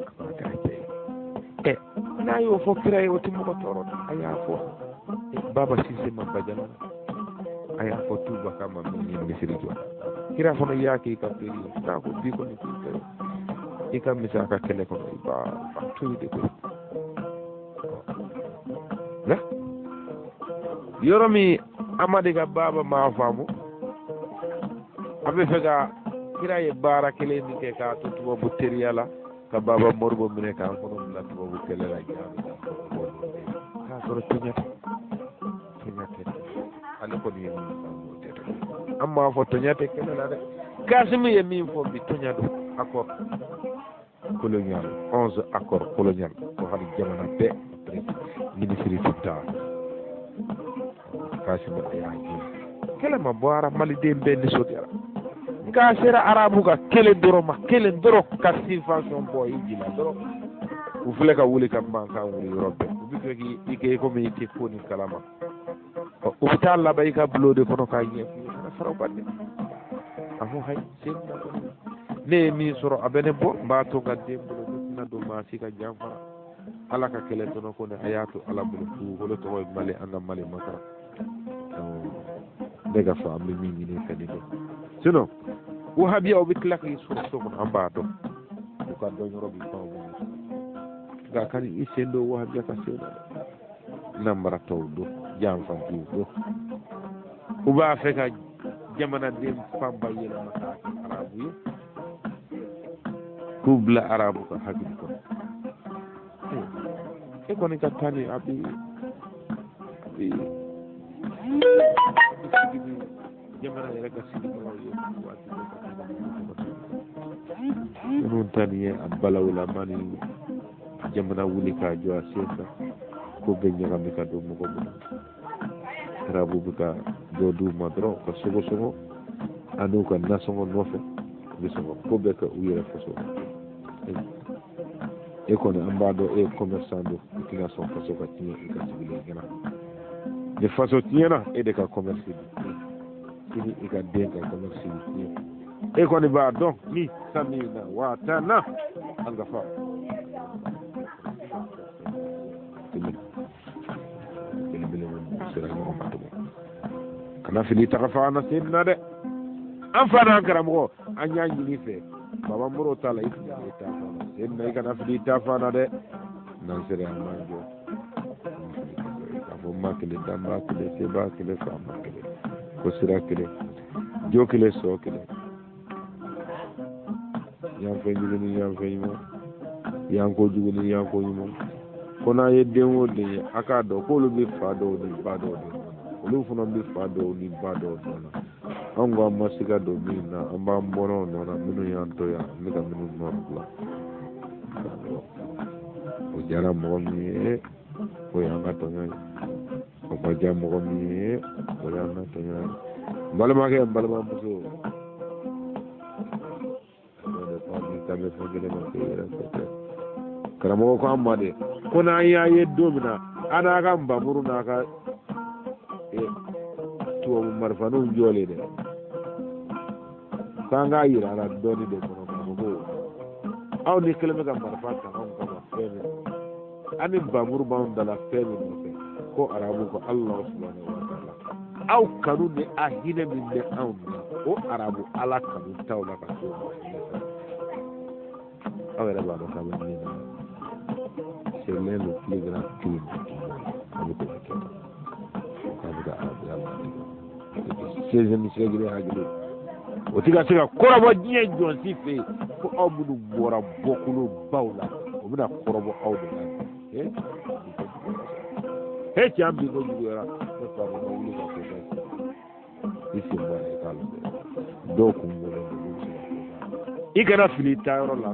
a ko a kɛra cɛ ye ɛ n'a y'o fɔ kira ye o tɛ mɔgɔ tɔɔrɔ dɛ a y'a fɔ baba sise ma bajala a y'a fɔ tuba kama min ye misiri jɔ kira fana y'a k'i ka teri ye n'a ko bi kɔni k'i kɛ i ka misa ka kɛlɛ kɔnɔ i b'a to yen de koyi nka yɔrɔ min Amadi ka baba m'a faamu a bɛ fɛ ka kira ye baara kelen min kɛ k'a to tubabu teriya la ka baba moribo minɛ k'an kɔnɔ bila tubabu kɛlɛ la jaabi k'a sɔrɔ toɲa tɛ toɲa tɛ ale kɔni ye min faamu o tɛ dɛ an m'a fɔ toɲa tɛ kɛlɛ la dɛ Kasimi ye min fɔ bi toɲa don accord colonial 11 accord colonial ko hali jamana bɛɛ minisiri tun t'a Kasimi a y'a jɛ kɛlɛ ma bɔ ara maliden bɛɛ nisɔndiyara nka a sera arabu ka kelen dɔrɔn ma kelen dɔrɔn ka subvention bɔ i ji la dɔrɔn u filɛ ka wuli ka mankan wuli yɔrɔ bɛɛ u bɛ fɛ k'i kɛ komi i tɛ ko nin kalama u bɛ taa laban i ka bulon de kɔnɔ k'a ɲɛf'i ye kana fara u kan dɛ a fɔ hayi sen na kɔni ne ye min sɔrɔ a bɛ ne bɔ n b'a to n ka den bolo ne tɛna don maa si ka janfa la ala ka kɛlɛ tɔnɔ ko ne a y'a to ala bolo dugukolo tɔgɔ ye mali an ka mali makara ne ka fɔ an bɛ min ɲini fɛ nin don sinon wahabiyaw bɛ tila k'i sɔrɔ so kɔnɔ an b'a dɔn u ka dɔn yɔrɔ bɛ ban bolo nka ka i sen don wahabiya ka sen na dɛ nanbaratɔw don janfantiw don u b'a fɛ ka jamanaden fanba yɛlɛma k'a kɛ arabu ye k'u bila arabu ka hakili kɔnɔ e kɔni ka taa ni a bɛ sigi ni jamana yɛrɛ ka sigibagaw ye waati bɛɛ ka minnu ta nin ye a balawulama ni jamana wuli k'a jɔ a sen kan ko bɛɛ ɲagami ka don mɔgɔ bolo arabu bɛ ka dɔ d'u ma dɔrɔn ka sogosogo an'u ka nasɔngɔ nɔfɛ u bɛ sɔn ka ko bɛɛ kɛ u yɛrɛ faso e kɔni an b'a dɔn e ye commerçant don i tɛna sɔn faso ka tiɲɛ i ka sigilen ɲɛna ni faso tiɲɛna e de ka commerce bi tiɲɛ sini i ka den ka commerce bi tiɲɛ e kɔni b'a dɔn ni samina wa atana an ka fa belebele sera ɲɔgɔn ma tugun kana fili taga fa na sen na dɛ an fa n'an karamɔgɔ an y'a ɲini fɛ baba moro t'a la i tɛna i ta fa na sen na i kana fili i ta fa na dɛ n'an sera an b'an jɔ k'a fɔ ma kelen danba kelen seba kelen faama kelen ko sira kelen jo kelen sɔ kelen yanfɛn jugu ni yanfɛn ɲuman yanko jugu ni yanko ɲuman Ko n'a ye den o den ye, a k'a dɔn k'olu bɛ fa dɔw ni ba dɔw de nɔ na, olu fana bɛ fa dɔw ni ba dɔw nɔ na. Anw ko an ma se ka don min na, an b'an bɔnnaw nɔ na, minnu y'an to yan, an bɛ ka minnu nɔ bila. O diyara mɔgɔ min ye, o y'an ka tɔɲɔ ye. O ma diya mɔgɔ min ye, o y'an ka tɔɲɔ ye. N balimakɛ, n balimamuso, ta bɛ fɛn kelen ma k'e yɛrɛ fɛ tɛ. Karamɔgɔ ko an ma de ko n'an y'a ye don min na, a n'a ka nbamuru n'a ka tubabu marifaninw jɔlen dɛ, k'an k'a yira a la dɔɔni de kɔnɔ k'a fɔ ko aw ni kelen bɛ ka marifa ta anw kama fɛn min na, an ni nbamuru b'anw da la fɛn min nɔfɛ, ko arabu ko Alahu subahana wa taala aw kanu ni a hinɛ min bɛ anw na, o arabu ala kanu t'aw la ka s'o ma. Aw yɛrɛ b'a dɔn k'a bɛ min na, c'est l'un le plus grand crime du monde. A bɛ k'o de kɛ tan, k'a bɛ ka arabuya latigɛ depuis 16e siècle. Hakili o ti ka se ka kɔrɔbɔ diɲɛ jɔn si fɛ yen, fo aw minnu bɔra bɔkolobaw la, o bɛna kɔrɔbɔ aw de la. He cɛ, an bi ko juguyara. Ne fa ma wuli ka ko kɛ, i sen bɔ a la, i k'a lajɛ. Dɔw kun bɔlen don, olu bɛ se ka ko kɛ. I kana fili i taayɔrɔ la.